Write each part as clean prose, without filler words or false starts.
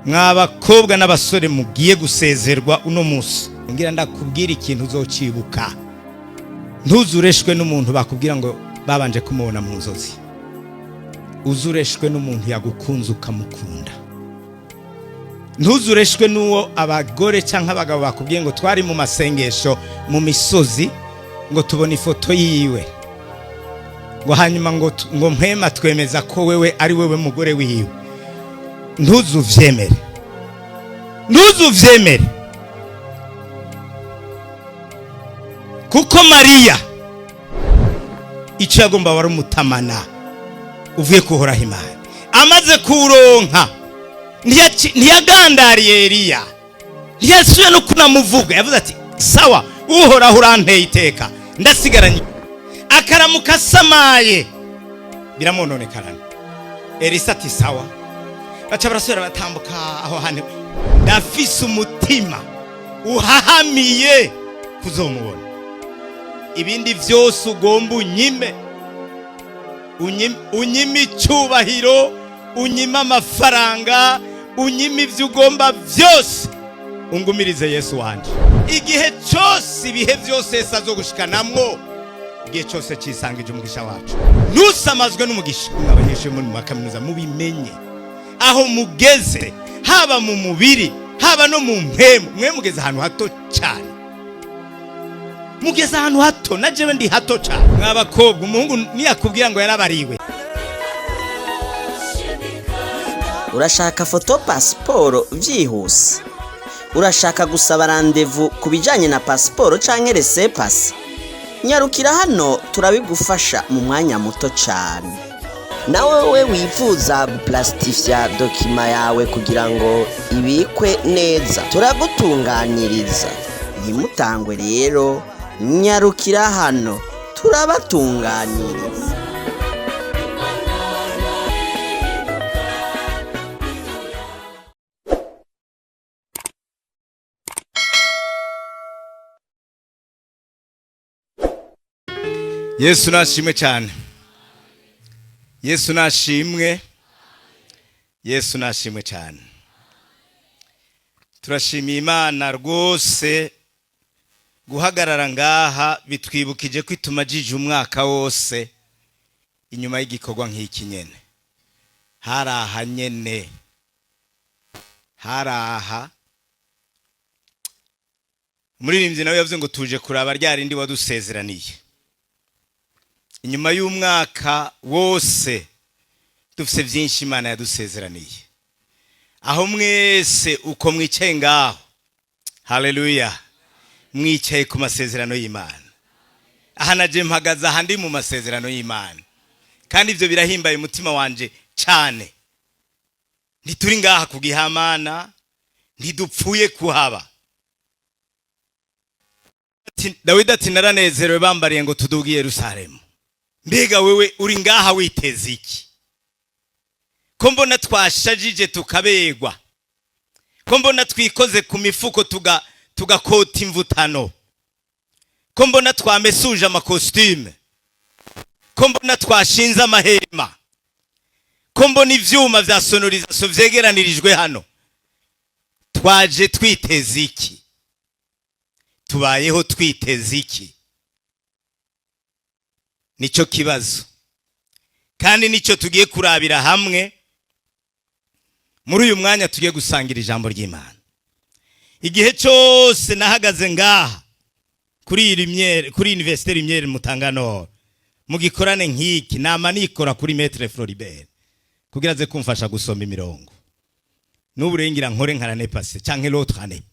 Mwa bakobwa n'abasore mugiye gusezerwa uno munsi, ngira ndakubwira ikintu uzocibuka. Ntuzureshwe n'umuntu bakubwira ngo babanje kumubona mu nzozi. Uzureshwe n'umuntu yagukunze ukamukunda. Ntuzureshwe n'uwo abagore cyangwa abagabo bakubwiye ngo twari mu masengesho mu misozi, ngo tubone ifoto yiwe, ngo hanyuma ngo mpwema twemeza ko wewe ari wewe mugore wiwe. Ntuzuvyemere, ntuzuvyemere, kuko Mariya icyo yagomba wari umutamana uvuye kuhoraho Imana. Amaze kuronka ntiyagandariye Eliya, ntiyasubiye no kunamuvuga. Yavuze ati sawa, Uhoraho uranteye iteka, ndasigaranye. Akaramuka asamaye biramononekarana. Elisa ati sawa, baca barasubira batambuka aho hantu. Ndafise umutima uhahamiye kuzomubona. Ibindi vyose ugomba unyime, unyime icyubahiro, unyime amafaranga, unyime ivyo ugomba vyose, ungumirize Yesu wanje. Igihe cyose, ibihe byose Yesu azogushikanamwo, igihe cyose cisangije umugisha wacu. Ntusamazwe n'umugisha. Abanyeshuri muri mu makaminuza mubimenye, aho mugeze haba mu mubiri haba no mu mpemu, mwe mugeze ahantu hato cyane, mugeze ahantu hato. Na jewe ndi hato cyane. Mw'abakobwa, umuhungu niyakubwira ngo yarabariwe. Urashaka foto pasiporo byihuse? Urashaka gusaba randevu ku bijyanye na pasiporo cyangwa resepasi? Nyarukira hano turabigufasha mu mwanya muto cyane. Nawe we wifuza guplasitifya document yawe kugira ngo ibikwe neza, turagutunganiriza. Ntimutangwe rero, nyarukira hano turabatunganiriza. Yesu nashimwe cyane. Yesu nashimwe. Yesu nashimwe cyane. Turashimiye Imana rwose. Guhagarara ngaha bitwibukije ko itumajije umwaka wose inyuma y'igikorwa nk'iki nyene. Hari aha nyene, hari aha. Umuririmbyi nawe yavuze ngo tuje kuraba rya rindi wadusezeraniye. Inyuma y'umwaka wose dufise byinshi Imana yadusezeraniye. Aho mwese uko mwicaye ngaho, haleluya, mwicaye ku masezerano y'Imana. Aha naje mpagaze aha ndi mu masezerano y'Imana, kandi ibyo birahimbaye umutima wanje cyane. Ntituri ngaha ku gihamana, ntidupfuye kuhaba. Dawidi ati naranezerewe bambariye ngo tuduge i Yerusalemu. Mbega wewe uri ngaha witeze iki? Ko mbona twashajije tukabegwa, ko mbona twikoze ku mifuko tugakota imvutano, ko mbona twamesuje amakositime, ko mbona twashinze amahema, ko mbona ivyuma vya sonorisation vyegeranirijwe hano, twaje twiteze iki? Tubayeho twiteze iki? Nicyo kibazo, kandi nicyo tugiye kurabira hamwe muri uyu mwanya tugiye gusangira ijambo ry'Imana. Igihe cyose nahagaze ngaha kuri Lumière, kuri Université Lumière Mutanga Nord, mu gikorane nk'iki, nama nikora kuri Maître Floribert kugira aze kumfasha gusoma imirongo. N'ubu rero ngira nkore nka l'année passée canke l'autre année,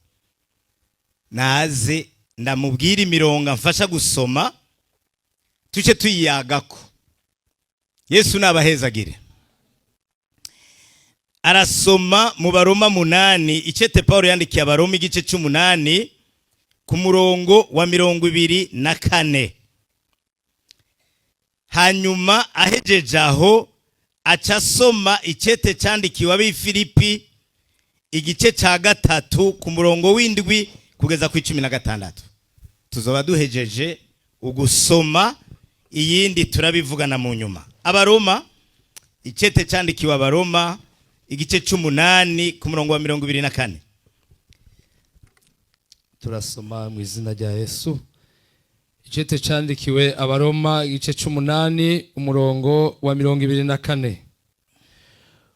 naze ndamubwira imirongo amfasha gusoma, tuce tuyiyagako. Yesu nabahezagire. Arasoma mu Baroma 8, icete Paulo yandikiye Abaroma igice c'umunani ku murongo wa 24. Hanyuma ahejeje aho aca asoma icete candikiwe ab'i Filipi igice ca 3 ku murongo w'indwi kugeza ku 16. Tuzoba duhejeje ugusoma, iyindi turabivugana mu nyuma. Abaroma, icete candikiwe Abaroma igice c'umunani ku murongo wa 24. Turasoma mu izina rya Yesu. Icete candikiwe Abaroma, igice c'umunani, umurongo wa 24.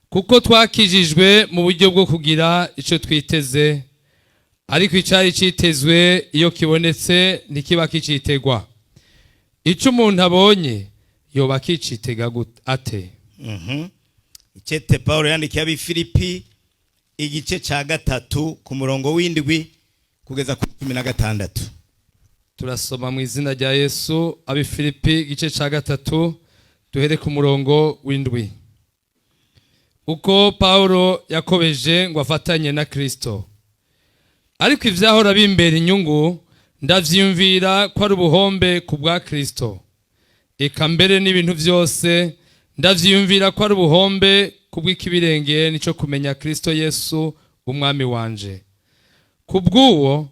Kuko twakijijwe mu buryo bwo kugira ico twiteze, ariko icari citezwe iyo kibonetse ntikiba kicitegwa. Ico umuntu abonye yoba akicitega ate? Icete Paulo yandikiye Abifilipi, igice ca gatatu, ku murongo w'indwi kugeza ku 16. Turasoma mu izina rya Yesu. Abifilipi, igice ca gatatu, duhere ku murongo w'indwi. Uko Paulo yakobeje ngo afatanye na Kristo. Ariko ivyahora bimbera inyungu ndavyiyumvira ko ari ubuhombe ku bwa Kristo. Eka mbere n'ibintu vyose ndavyiyumvira ko ari ubuhombe ku bw'ikibirengeye, nico kumenya Kristo Yesu umwami wanje. Ku bw'uwo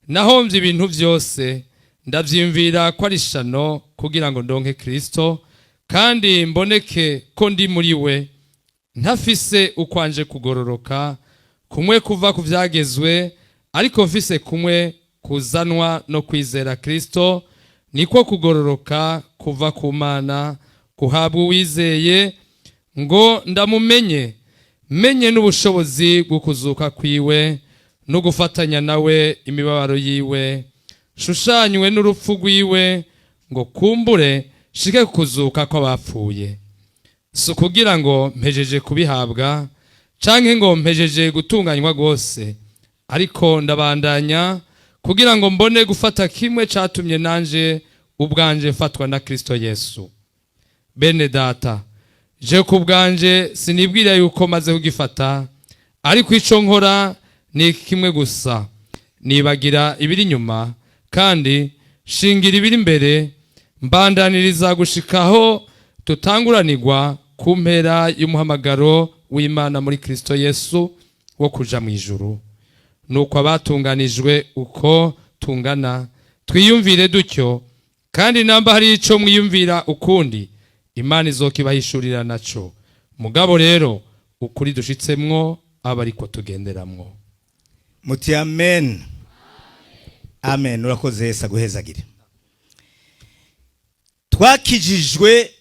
nahomvye ibintu vyose, ndavyiyumvira ko ari ishano, kugira ngo ndonke Kristo kandi mboneke ko ndi muri we, ntafise ukwanje kugororoka kumwe kuva ku vyagezwe, ariko mfise kumwe kuzanwa no kwizera Kristo, niko kugororoka kuva ku Mana kuhabwa uwizeye, ngo ndamumenye, menye n'ubushobozi bwo kuzuka kwiwe no gufatanya nawe imibabaro yiwe, shushanywe n'urupfu rwiwe, ngo kumbure shike kuzuka kw'abapfuye. Si ukugira ngo mpejeje kubihabwa canke ngo mpejeje gutunganywa rwose, ariko ndabandanya kugira ngo mbone gufata kimwe catumye nanje ubwanje mfatwa na Kristo Yesu. Bene data, je ku bwanje sinibwira yuko maze kugifata, ariko ico nkora ni kimwe gusa: nibagira ibiri inyuma kandi shingira ibiri imbere, mbandaniriza gushikaho tutanguranirwa ku mpera y'umuhamagaro w'Imana muri Kristo Yesu wo kuja mu ijuru. Nuko abatunganijwe uko tungana twiyumvire dutyo, kandi namba hari ico mwiyumvira ukundi, Imana izokibahishurira naco. Mugabo rero ukuri dushitsemwo aba ariko tugenderamwo. Muti amen, amen. Urakoze, Yesu aguhezagire. Twakijijwe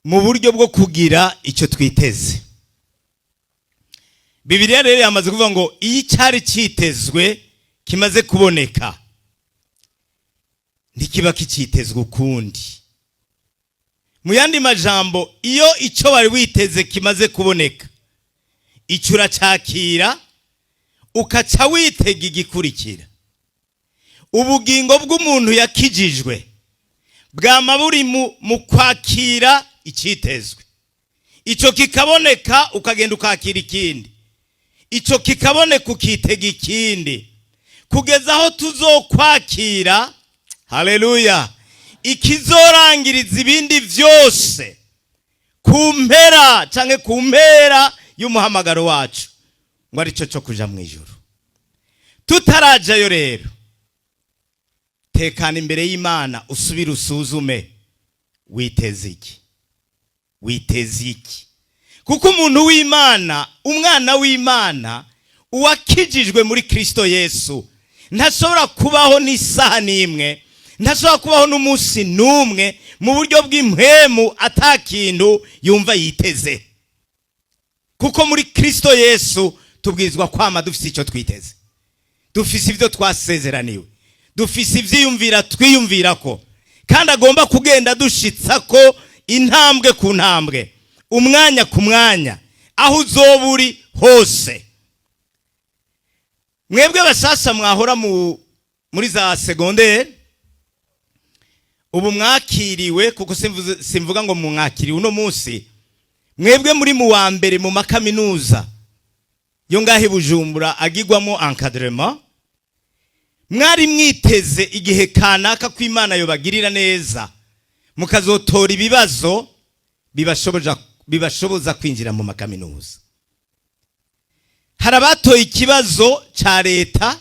mu buryo bwo kugira icyo twiteze. Bibiliya rero yamaze kuvuga ngo iyo icyari cyitezwe kimaze kuboneka, ntikiba kicitezwe ukundi. Mu yandi majambo, iyo icyo wari witeze kimaze kuboneka, icyo uracakira, ukaca witega igikurikira. Ubugingo bw'umuntu yakijijwe bwama buri mu kwakira icyitezwe. Icyo kikaboneka, ukagenda ukakira ikindi. Icyo kikaboneka, ukitega ikindi, kugeza aho tuzokwakira, haleluya, ikizorangiriza ibindi byose ku mpera cyangwa ku mpera y'umuhamagaro wacu, ngo aricyo cyo kuja mu ijuru. Tutarajayo rero, tekana imbere y'Imana, usubire usuzume: witeze iki? Witeze iki? Kuko umuntu w'Imana, umwana w'Imana, uwakijijwe muri Kristo Yesu, ntashobora kubaho n'isaha n'imwe, ntashobora kubaho n'umunsi n'umwe mu buryo bw'impwemu atakintu yumva yiteze, kuko muri Kristo Yesu tubwirizwa kwama dufise icyo twiteze, dufise ibyo twasezeraniwe, dufise ivyiyumvira twiyumvira ko kandi agomba kugenda dushitsa ko intambwe ku ntambwe, umwanya ku mwanya, aho uzoba uri hose. Mwebwe bashasha mwahora muri za secondaire, ubu mwakiriwe, kuko simvuga ngo mwakiriwe uno munsi. Mwebwe muri mu wa mbere mu makaminuza yo ngaho i Bujumbura agigwamo encadrement, mwari mwiteze igihe kanaka ko Imana yobagirira neza mukazotora ibibazo bibashoboza kwinjira mu makaminuza. Hari abatoye ikibazo ca leta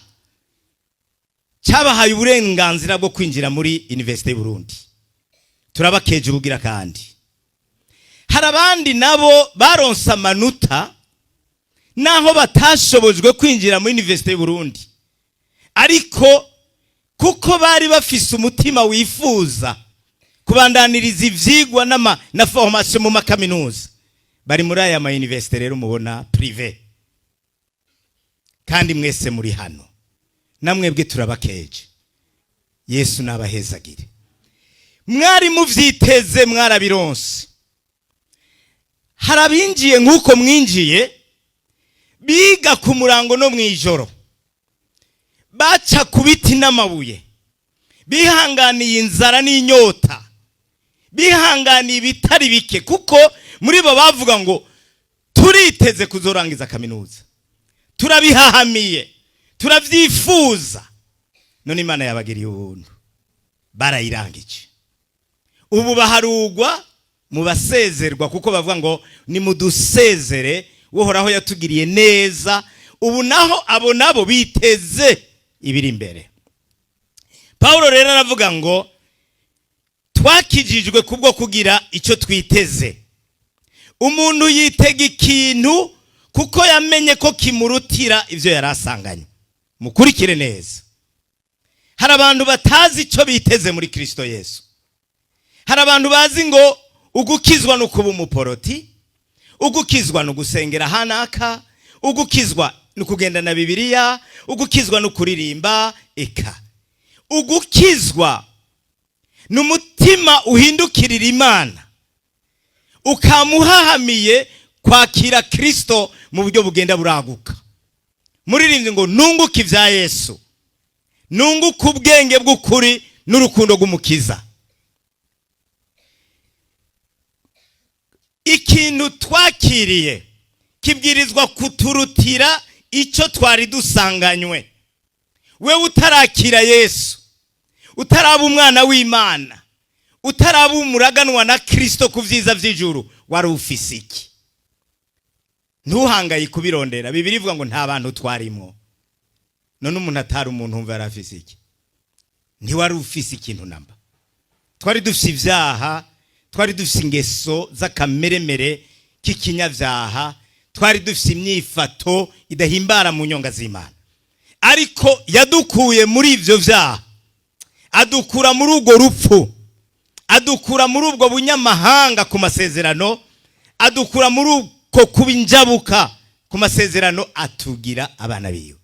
cyabahaye uburenganzira bwo kwinjira muri Université y'u Burundi, turabakeje ubugira. Kandi hari abandi nabo baronse amanota. Naho batashobojwe kwinjira muri Université y'u Burundi, ariko kuko bari bafise umutima wifuza kubandaniriza ivyigwa na formation mu makaminuza, bari muri aya ma université rero mubona privé. Kandi mwese muri hano, namwebwe turabakeje. Yesu nabahezagire. Mwari muvyiteze, mwarabironse. Hari abinjiye nk'uko mwinjiye, biga ku murango no mw'ijoro, baca ku biti n'amabuye, bihanganiye inzara n'inyota, bihanganiye ibitari bike, kuko muri bo bavuga ngo turiteze kuzorangiza kaminuza, turabihahamiye, turavyifuza. None Imana yabagiriye ubuntu, barayirangije. Ubu baharugwa mu basezerwa, kuko bavuga ngo nimudusezere, Uhoraho yatugiriye neza. Ubu naho abo nabo biteze ibiri imbere. Paulo rero aravuga ngo twakijijwe kubwo kugira icyo twiteze. Umuntu yitega ikintu kuko yamenye ko kimurutira ibyo yari asanganye. Mukurikire neza. Hari abantu batazi icyo biteze muri Kristo Yesu. Hari abantu bazi ngo ugukizwa ni ukuba umuporoti, ugukizwa ni ugusengera hanaka, ugukizwa ni ukugenda na Bibiliya, ugukizwa ni ukuririmba. Eka, ugukizwa ni umutima uhindukirira Imana, ukamuhahamiye kwakira Kristo mu buryo bugenda buraguka. Muririmbyi ngo nunguke ibya Yesu, nunguke ubwenge bw'ukuri n'urukundo rw'Umukiza. Ikintu twakiriye kibwirizwa kuturutira icyo twari dusanganywe. Wewe utarakira Yesu, utaraba umwana w'Imana, utaraba umuraganwa na Kristo ku byiza by'ijuru, wari ufise iki? Ntuhangaye kubirondera. Bibiliya ivuga ngo nta bantu twarimwo. None umuntu atari umuntu wumva yari afise iki? Ntiwari ufise ikintu namba. Twari dufise ibyaha, twari dufise ingeso z'akameremere k'ikinyabyaha, twari dufise imyifato idahimbara mu nyonga z'Imana. Ariko yadukuye muri ibyo byaha, adukura muri urwo rupfu, adukura muri ubwo bunyamahanga ku masezerano, adukura muri uko kuba injabuka ku masezerano, atugira abana biwe.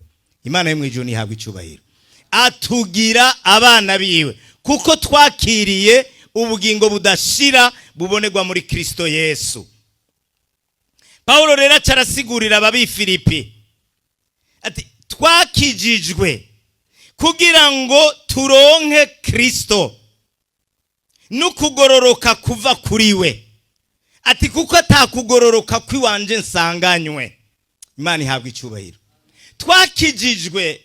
Imana yo mu ijuru ntihabwa icyubahiro. Atugira abana biwe kuko twakiriye ubugingo budashira bubonerwa muri Kristo Yesu. Paulo rero aca arasigurira Ababifilipi ati twakijijwe kugira ngo turonke Kristo n'ukugororoka kuva kuri we. Ati kuko atakugororoka kw'iwanje nsanganywe. Imana ihabwa icyubahiro. Twakijijwe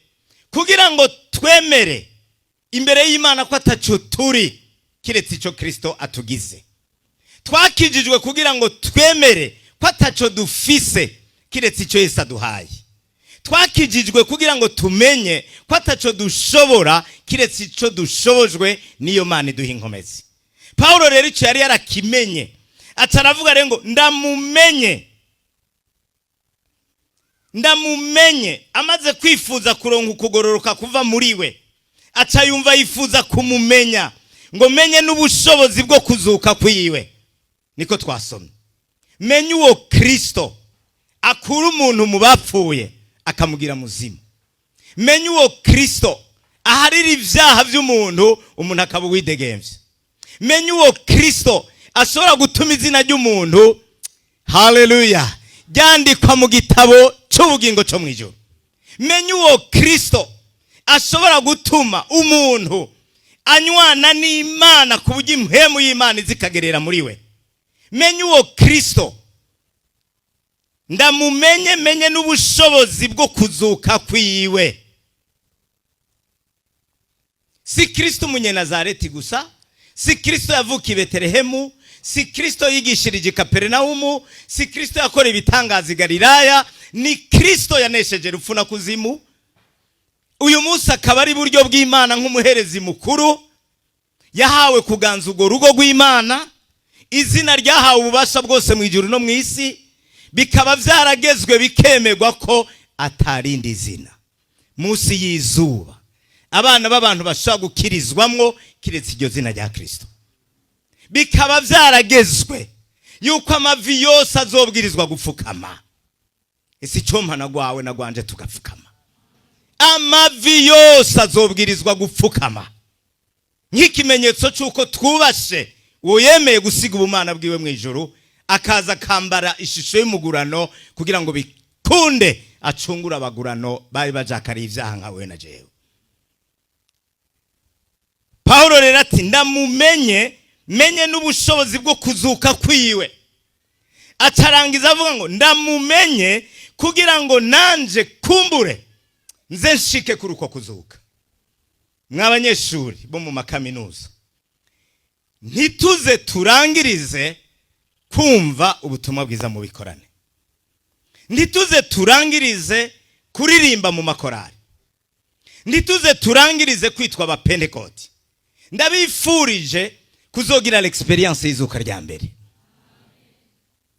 kugira ngo twemere imbere y'Imana ko ataco turi kiretse icyo Kristo atugize. Twakijijwe kugira ngo twemere ko ataco dufise kiretse icyo Yesu aduhaye. Twakijijwe kugira ngo tumenye ko ataco dushobora kiretse icyo dushobojwe n'iyo Mana iduha inkomezi. Paulo rero icyo yari yarakimenye, aca aravuga rero ngo ndamumenye, ndamumenye. Amaze kwifuza kuronka ukugororoka kuva muri we, aca yumva yifuza kumumenya, ngo menye n'ubushobozi bwo kuzuka kwiwe. Niko twasomye. Menye uwo Kristo akura umuntu mu bapfuye akamugira muzima. Menye uwo Kristo aharira ibyaha by'umuntu, umuntu akaba uwidegemvye. Menye uwo Kristo ashobora gutuma izina ry'umuntu, haleluya, ryandikwa mu gitabo cy'ubugingo cyo mu ijuru. Menye uwo Kristo ashobora gutuma umuntu anywana n'Imana ku buryo impwemu y'Imana izikagerera muri we. Menye uwo Kristo, ndamumenye, menye n'ubushobozi bwo kuzuka kwiwe. Si Kristo umunyenazareti gusa, si Kristo yavukiye i Betelehemu, si Kristo yigishirije i Kaperinawumu, si Kristo yakora ibitangaza i Galilaya, ni Kristo yanesheje rupfu na kuzimu. Uyu munsi akaba ari buryo bw'Imana nk'umuherezi mukuru yahawe kuganza urwo rugo rw'Imana, izina ryahawe ububasha bwose mu ijuru no mu isi. Bikaba byaragezwe, bikemerwa ko atarindi zina munsi y'izuba abana b'abantu bashobora gukirizwamwo kiretse iryo zina rya Kristo. Bikaba byaragezwe yuko amavi yose azobwirizwa gupfukama. Ese icyo na gwawe na gwanje tugapfukama? Amavi yose azobwirizwa gupfukama nk'ikimenyetso cy'uko twubashe uwo yemeye gusiga ubumana bwiwe mu ijuru, akaza akambara ishusho y'umugurano kugira ngo bikunde acungure abagurano bari bajakariye ibyaha nka we na jewe. Pawulo rero ati: "Ndamumenye, menye n'ubushobozi bwo kuzuka kwiwe." Acarangiza avuga ngo: "Ndamumenye kugira ngo nanje kumbure nze nshike kuri uko kuzuka." Mw'abanyeshuri bo mu makaminuza, ntituze turangirize kumva ubutumwa bwiza mu bikorane, ntituze turangirize kuririmba mu makorari, ntituze turangirize kwitwa abapentekoti. Ndabifurije kuzogira l'expérience y'izuka rya mbere.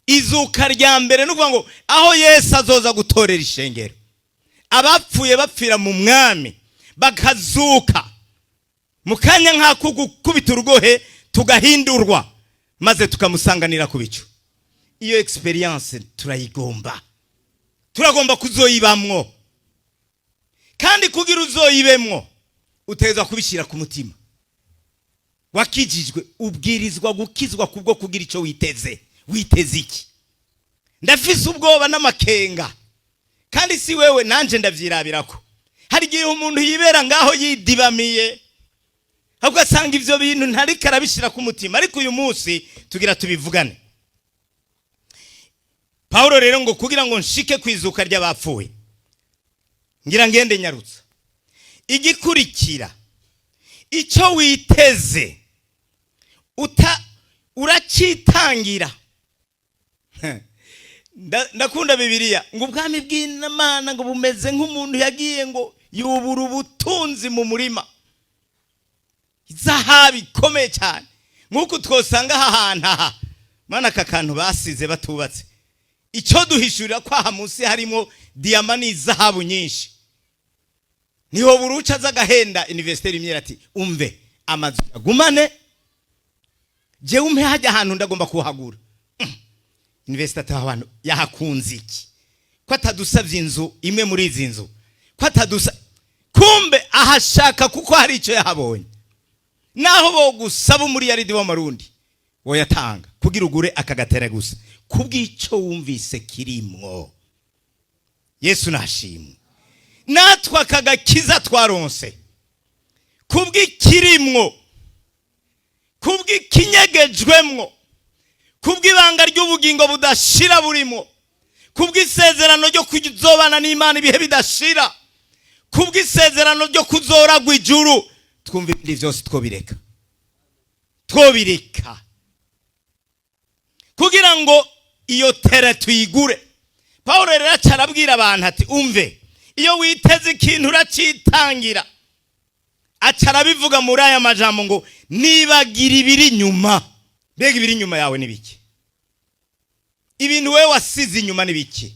Izuka rya mbere ni ukuvuga ngo aho Yesu azoza gutorera ishengero, abapfuye bapfira mu Mwami bakazuka mu kanya nk'ako gukubita urugohe, tugahindurwa maze tukamusanganira ku bicu. Iyo expérience turayigomba, turagomba kuzoyibamwo. Kandi kugira uzoyibemwo, utegerezwa kubishyira ku mutima. Wakijijwe, ubwirizwa gukizwa kubwo kugira icyo witeze. Witeze iki? Ndafise ubwoba n'amakenga, kandi si wewe, nanje ndavyirabirako. Hari igihe umuntu yibera ngaho yidibamiye, ahubwo asanga ivyo bintu ntariko arabishira ku mutima. Ariko uyu munsi tugira tubivugane. Pawulo rero ngo: "Kugira ngo nshike ku izuka ry'abapfuye." Ngira ngende nyarutsa. Igikurikira, icyo witeze uta uracitangira. Ndakunda Bibiliya ngo ubwami bw'Imana ngo bumeze nk'umuntu yagiye ngo yubura ubutunzi mu murima, izahabu ikomeye cyane, nk'uko twosanga aha hantu aha. Mana, aka kantu basize batubatse, icyo duhishurira ko aha munsi harimo diyama n'izahabu nyinshi. Niho buruca aza agahenda investeur imyera ati: "Umve, amazu agumane, jewe umpe hajya ahantu ndagomba kuhagura." Investeur ati: "Aho hantu yahakunze iki, ko atadusabye inzu imwe muri izi nzu, ko atadusa?" Kumbe ahashaka kuko hari icyo yahabonye. Naho bogusaba umuriyaridi w'amarundi, woyatanga kugira ugure aka gatere gusa kubw'icyo wumvise kirimwo. Yesu nashimwe. Natwe aka gakiza twaronse kubw'ikirimwo, kubw'ikinyegejwemwo, kubw'ibanga ry'ubugingo budashira burimo, kubw'isezerano ryo kuzobana n'Imana ibihe bidashira, kubw'isezerano ryo kuzoragwa ijuru, twumva ibindi byose twobireka, twobireka kugira ngo iyo terrain tuyigure. Paul rero aca arabwira abantu ati: "Umve, iyo witeze ikintu uracitangira." Aca arabivuga muri aya majambo ngo: "Nibagira ibiri inyuma." Mbega ibiri inyuma yawe ni biki? Ibintu wewe wasize inyuma ni biki?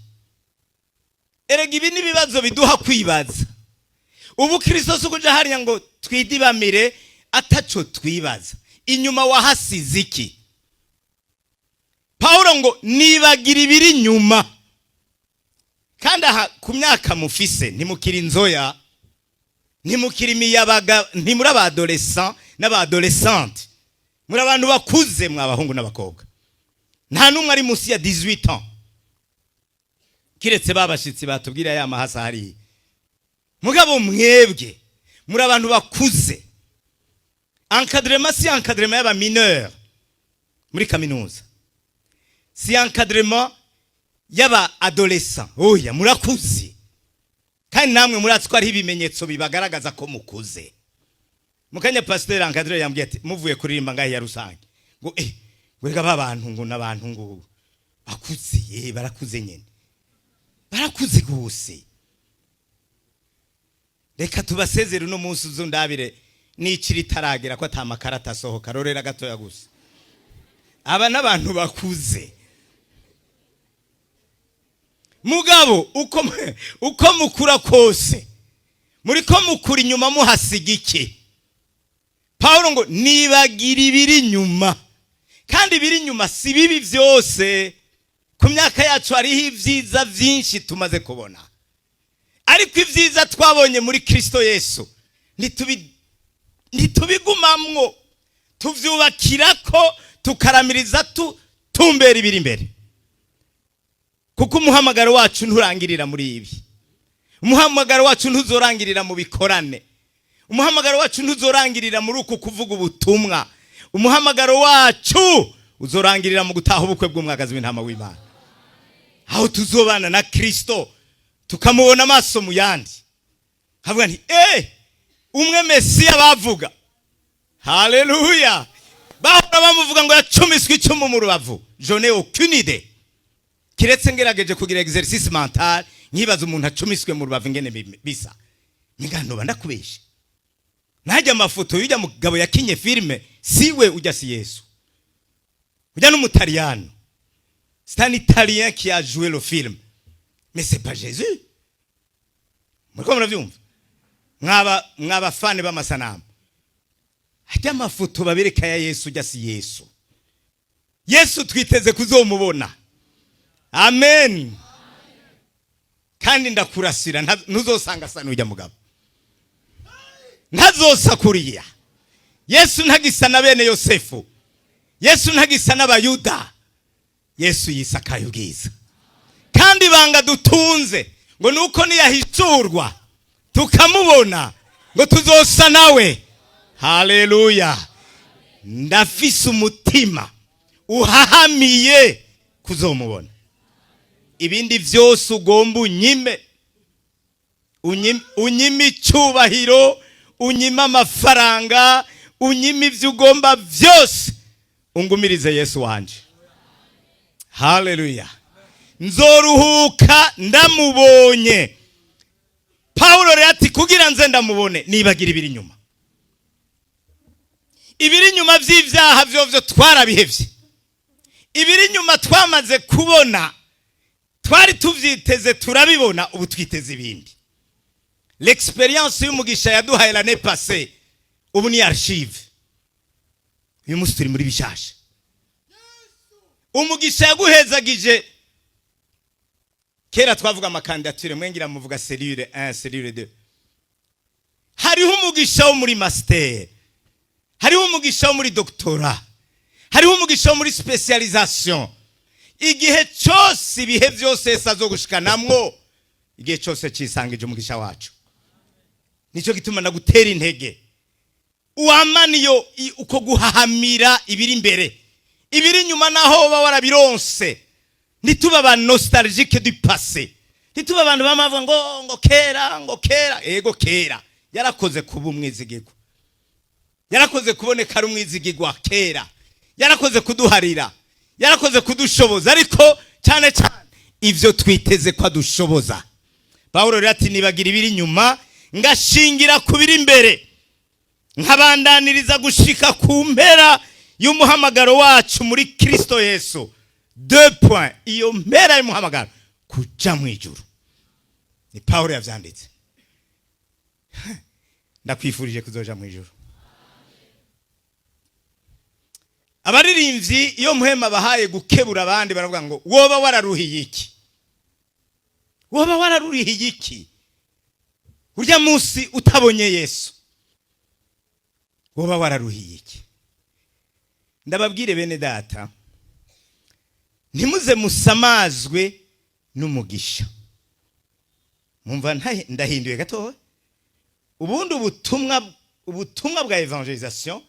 Erega ibi ni ibibazo biduha kwibaza. Ubu Kristo si ukuja hariya ngo twidibamire ataco twibaza. Inyuma wahasize iki? Pawulo ngo: "Nibagira ibiri inyuma." Kandi aha ku myaka mufise, ntimukiri inzoya, ntimukiri imiyabaga, ntimuri aba adolescents n'aba adolescentes, muri abantu bakuze. Mwa abahungu n'abakobwa, nta n'umwe ari munsi ya 18 ans, kiretse babashitsi batubwira ya mahasa hariya. Mugabo mwebwe muri abantu bakuze. Encadrement si encadrement y'aba mineur muri kaminuza, si encadrement y'aba adolescent, oya, murakuze. Kandi namwe muratsi ko hariho ibimenyetso bibagaragaza ko mukuze. Mukanya pasteur encadreur yambwiye ati: "Muvuye kuririmba ngahe ya rusange," ngo ngo rega ba bantu, ngo n'abantu ngo bakuze. Ye, barakuze nyene, barakuze gose. Reka tubasezere uno munsi. Uzundabire n'iciri itaragera ko atamakarata asohoka. Rorera gatoya gusa, aba n'abantu bakuze. Mugabo uko mukura kose, muriko mukura, inyuma muhasiga iki? Pawulo ngo nibagira ibiri inyuma. Kandi ibiri inyuma si bibi byose. Ku myaka yacu hariho ibyiza byinshi tumaze kubona, ariko ibyiza twabonye muri Kirisito Yesu ntitubigumamwo, tubyubakira ko tukaramiriza tumbera ibiri imbere, kuko umuhamagaro wacu nturangirira muri ibi. Umuhamagaro wacu ntuzorangirira mu bikorane. Umuhamagaro wacu ntuzorangirira muri uku kuvuga ubutumwa. Umuhamagaro wacu uzorangirira mu gutaha ubukwe bw'umwagazi w'intama w'Imana, aho tuzobana na Kirisito, tukamubona amaso mu yandi, havuga nti: "Eh, umwe Mesiya bavuga, haleluya!" Bahora bamuvuga ngo yacumiswe icumu mu rubavu. Je n'ai aucune idée, kiretse ngerageje kugira exercice mental, nkibaza umuntu acumiswe mu rubavu ingene bisa. Niganoba ndakubeshe, najya amafoto y'ujya mugabo yakinye filime, siwe ujya, si Yesu ujya, n'Umutaliyano. C'est un Italien qui a joué le film, mais c'est pas Jésus. Muriko muravyumva, mwaba fani b'amasanamu? Hajya amafoto babereka ya Yesu, ujya si Yesu. Yesu twiteze kuzomubona, amen. Kandi ndakurasira, ntuzosanga asa n'ujya mugabo, ntazosa kuriya. Yesu ntagisa na bene Yosefu. Yesu ntagisa n'Abayuda. Yesu yisakaye ubwiza. Kandi ibanga dutunze ngo nuko niyahishurwa tukamubona, ngo tuzosa nawe. Haleluya! Ndafise umutima uhahamiye kuzomubona. Ibindi byose ugomba unyime, unyime icyubahiro, unyime amafaranga, unyime ibyo ugomba byose, ungumirize Yesu wanje. Haleluya! Nzoruhuka ndamubonye. Pawulo rero ati: "Kugira nze ndamubone, nibagira ibiri inyuma." Ibiri inyuma by'ibyaha byo twarabihevye. Ibiri inyuma twamaze kubona, twari tuvyiteze, turabibona, ubu twiteze ibindi. L'expérience y'umugisha yaduhaye l'année passée ubu ni archive. Uyu munsi turi muri bishasha. Umugisha yaguhezagije kera, twavuga ama candidatures, mwengira muvuga cellule 1, cellule 2. Hariho umugisha wo muri master, hariho umugisha wo muri doctorat, hariho umugisha wo muri spécialisation. Igihe cyose, ibihe byose Yesu azogushikanamwo, igihe cyose cisangije umugisha wacu. Nicyo gituma nagutera intege uwamana iyo uko guhahamira ibiri imbere. Ibiri inyuma naho uba warabironse, ntituba aba nostalgiques du passé, ntituba abantu bamavuga ngo kera, ngo kera. Ego, kera yarakoze kuba umwizigirwa, yarakoze kuboneka ari umwizigirwa kera, yarakoze kuduharira, yarakoze kudushoboza, ariko cyane cyane ibyo twiteze ko adushoboza. Pawulo rero ati: "Nibagira ibiri inyuma, ngashingira ku biri imbere, nkabandaniriza gushika ku mpera y'umuhamagaro wacu muri Kristo Yesu." Deux points. Iyo mpera y'umuhamagaro, kuja mu ijuru. Ni Pawulo yavyanditse. Ndakwifurije kuzoja mu ijuru. Abaririmbyi, iyo Muhema bahaye gukebura abandi, baravuga ngo: "Woba wararuhiye iki? Woba wararuhiye iki urya munsi utabonye Yesu? Woba wararuhiye iki?" Ndababwire bene data, ntimuze musamazwe n'umugisha. Mumva ndahinduye gatoya. Ubundi ubutumwa bwa évangélisation,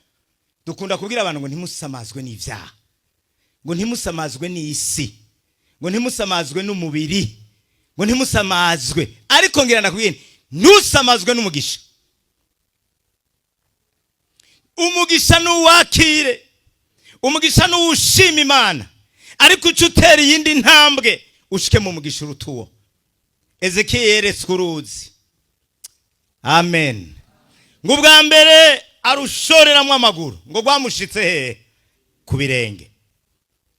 dukunda kubwira abantu ngo ntimusamazwe n'ibyaha, ngo ntimusamazwe n'isi, ngo ntimusamazwe n'umubiri, ngo ntimusamazwe. Ariko ngira ndakubwire nti, ntusamazwe n'umugisha. Umugisha nuwakire, umugisha nuwushima Imana, ariko uca utera iyindi ntambwe ushike mu mugisha uruta uwo. Ezekiel yeretswe uruzi, amen. Ngo ubwa mbere arushoreramo amaguru, ngo rwamushitse hehe? Ku birenge.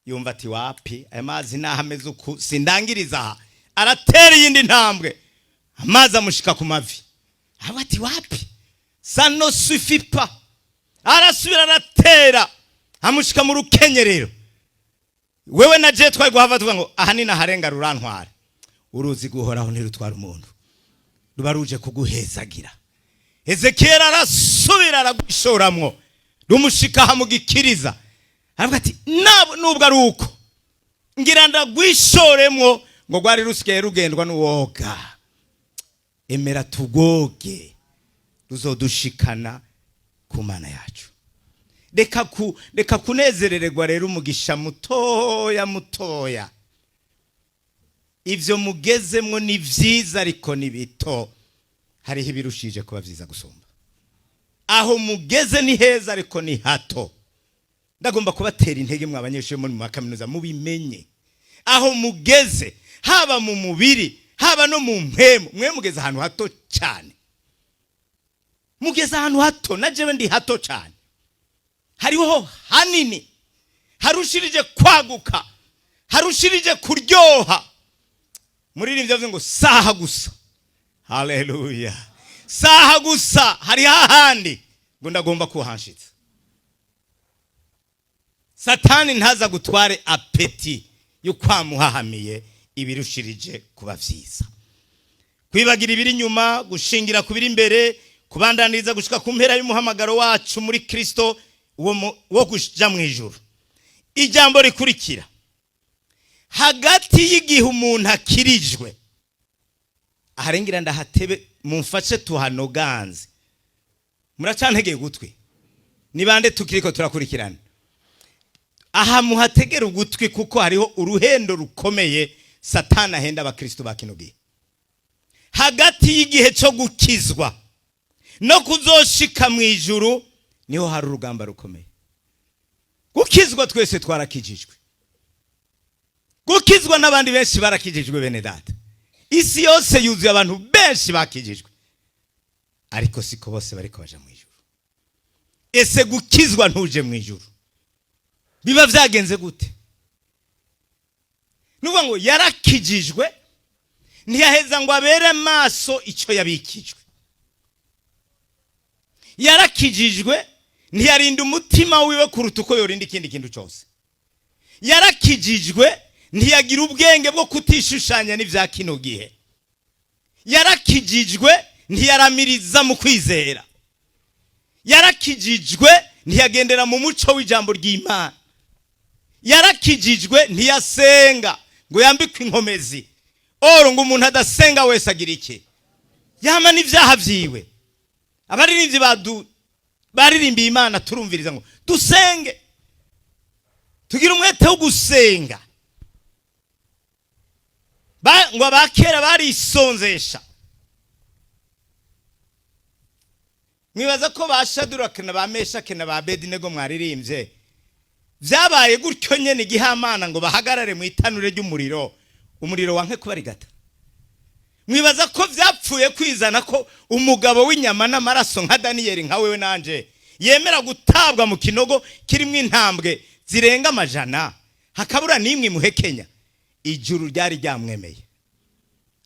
Yumva ati: "Wapi, aya mazi naho ameze uku, sindangiriza aha." Aratera iyindi ntambwe, amazi amushika ku mavi. Aba ati: "Wapi, ça ne suffit pas." Arasubira aratera, amushika mu rukenyerero. Wewe na je twari guhava tuvuga ngo aha ni naharenga rurantwara. Uruzi guhoraho ntirutwara umuntu, ruba ruje kuguhezagira. Ezekiyeli arasubira aragushoramwo, rumushika aha mu gikiriza. Aravuga ati: "Nubwo ari uko, ngira ndagwishoremwo." Ngo rwari rusigaye rugendwa n'uwoga. Emera tugoge, ruzodushikana ku Mana yacu. Reka kunezerererwa rero umugisha mutoya mutoya. Ibyo mugezemwo ni byiza, ariko ni bito. Hariho ibirushije kuba byiza gusumba. Aho mugeze ni heza, ariko ni hato. Ndagomba kubatera intege mwe abanyeshuri muri mu kaminuza, mubimenye. Aho mugeze, haba mu mubiri, haba no mu mpemu, mwe mugeze ahantu hato cyane. Mugeze ahantu hato, na jewe ndi hato cyane. Hariho hanini harushirije kwaguka, harushirije kuryoha. Muririmbyi yavuze ngo saha gusa. Haleluya! Saha gusa, hariho ahandi ngo ndagomba kuhanshitsa. Satani ntaza gutware appétit yo kwamuhahamiye ibirushirije kuba vyiza. Kwibagira ibiri inyuma, gushingira ku biri imbere, kubandaniriza gushika ku mpera y'umuhamagaro wacu muri Kristo wo kuja mu ijuru. Ijambo rikurikira: hagati y'igihe umuntu akirijwe, aharengira ndahatebe, mumfashe tuhanoganze. Muracantegeye ugutwi? Ni bande tukiriko turakurikirana? Aha muhategera ugutwi, kuko hariho uruhendo rukomeye Satani ahenda abakristo ba kino gihe. Hagati y'igihe cyo gukizwa no kuzoshika mu ijuru niho hari urugamba rukomeye. Gukizwa twese twarakijijwe, gukizwa n'abandi benshi barakijijwe. Bene data, isi yose yuzuye abantu benshi bakijijwe, ariko siko bose bariko baja mu ijuru. Ese gukizwa ntuje mu ijuru biba vyagenze gute? Nuvuga ngo yarakijijwe, ntiyaheza ngo abere maso icyo yabikijwe. Yarakijijwe, ntiyarinda umutima wiwe kuruta uko yorinda ikindi kintu cyose. Yarakijijwe, ntiyagira ubwenge bwo kutishushanya n'ibya kino gihe. Yarakijijwe, ntiyaramiriza mu kwizera. Yarakijijwe, ntiyagendera mu muco w'ijambo ry'Imana. Yarakijijwe, ntiyasenga ngo yambikwe inkomezi. Oro ngo umuntu adasenga wese agira iki? Yama n'ibyaha byiwe. Abaririmbyi badu baririmbiye Imana, turumviriza ngo dusenge, tugire umwete wo gusenga. Ngo abakera barisonzesha. Mwibaza ko ba Shadurake na ba Meshake na ba Bedinego mwaririmbye byabaye gutyo nyene igihamana, ngo bahagarare mu itanure ry'umuriro, umuriro wanke kubarigata? Mwibaza ko vyapfuye kwizana ko umugabo w'inyama n'amaraso nka Daniyeli, nka wewe nanje, yemera gutabwa mu kinogo kirimwo intambwe zirenga amajana, hakabura n'imwe imuhekenya? Ijuru ryari ryamwemeye.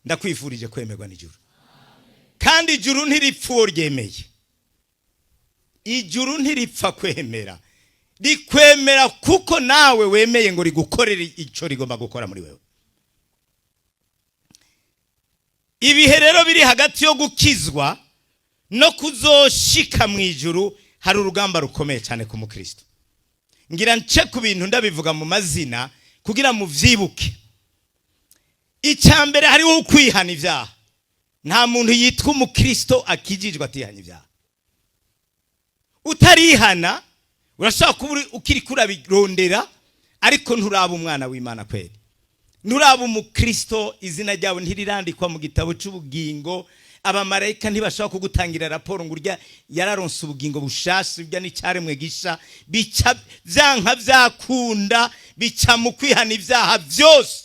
Ndakwifurije kwemerwa n'ijuru, kandi ijuru ntiripfa uwo ryemeye. Ijuru ntiripfa kwemera, rikwemera kuko nawe wemeye ngo rigukorere icyo rigomba gukora muri wewe. Ibihe rero biri hagati yo gukizwa no kuzoshika mu ijuru, hari urugamba rukomeye cyane ku mukristo. Ngira nce ku bintu ndabivuga mu mazina kugira muvyibuke. Icya mbere, hariho ukwihana ibyaha. Nta muntu yitwa umukristo akijijwe atihana ibyaha. Utarihana, urashobora kuba ukiri kurabirondera, ariko nturaba umwana w'Imana kweri, nturaba umukristo. Izina ryawe ntirirandikwa mu gitabo cy'ubugingo. Abamarayika ntibashobora kugutangira raporo ngo urya yararonse ubugingo bushasha, urya n'icyaremwe gisha. Bica byanka byakunda, bica mu kwihana ibyaha byose.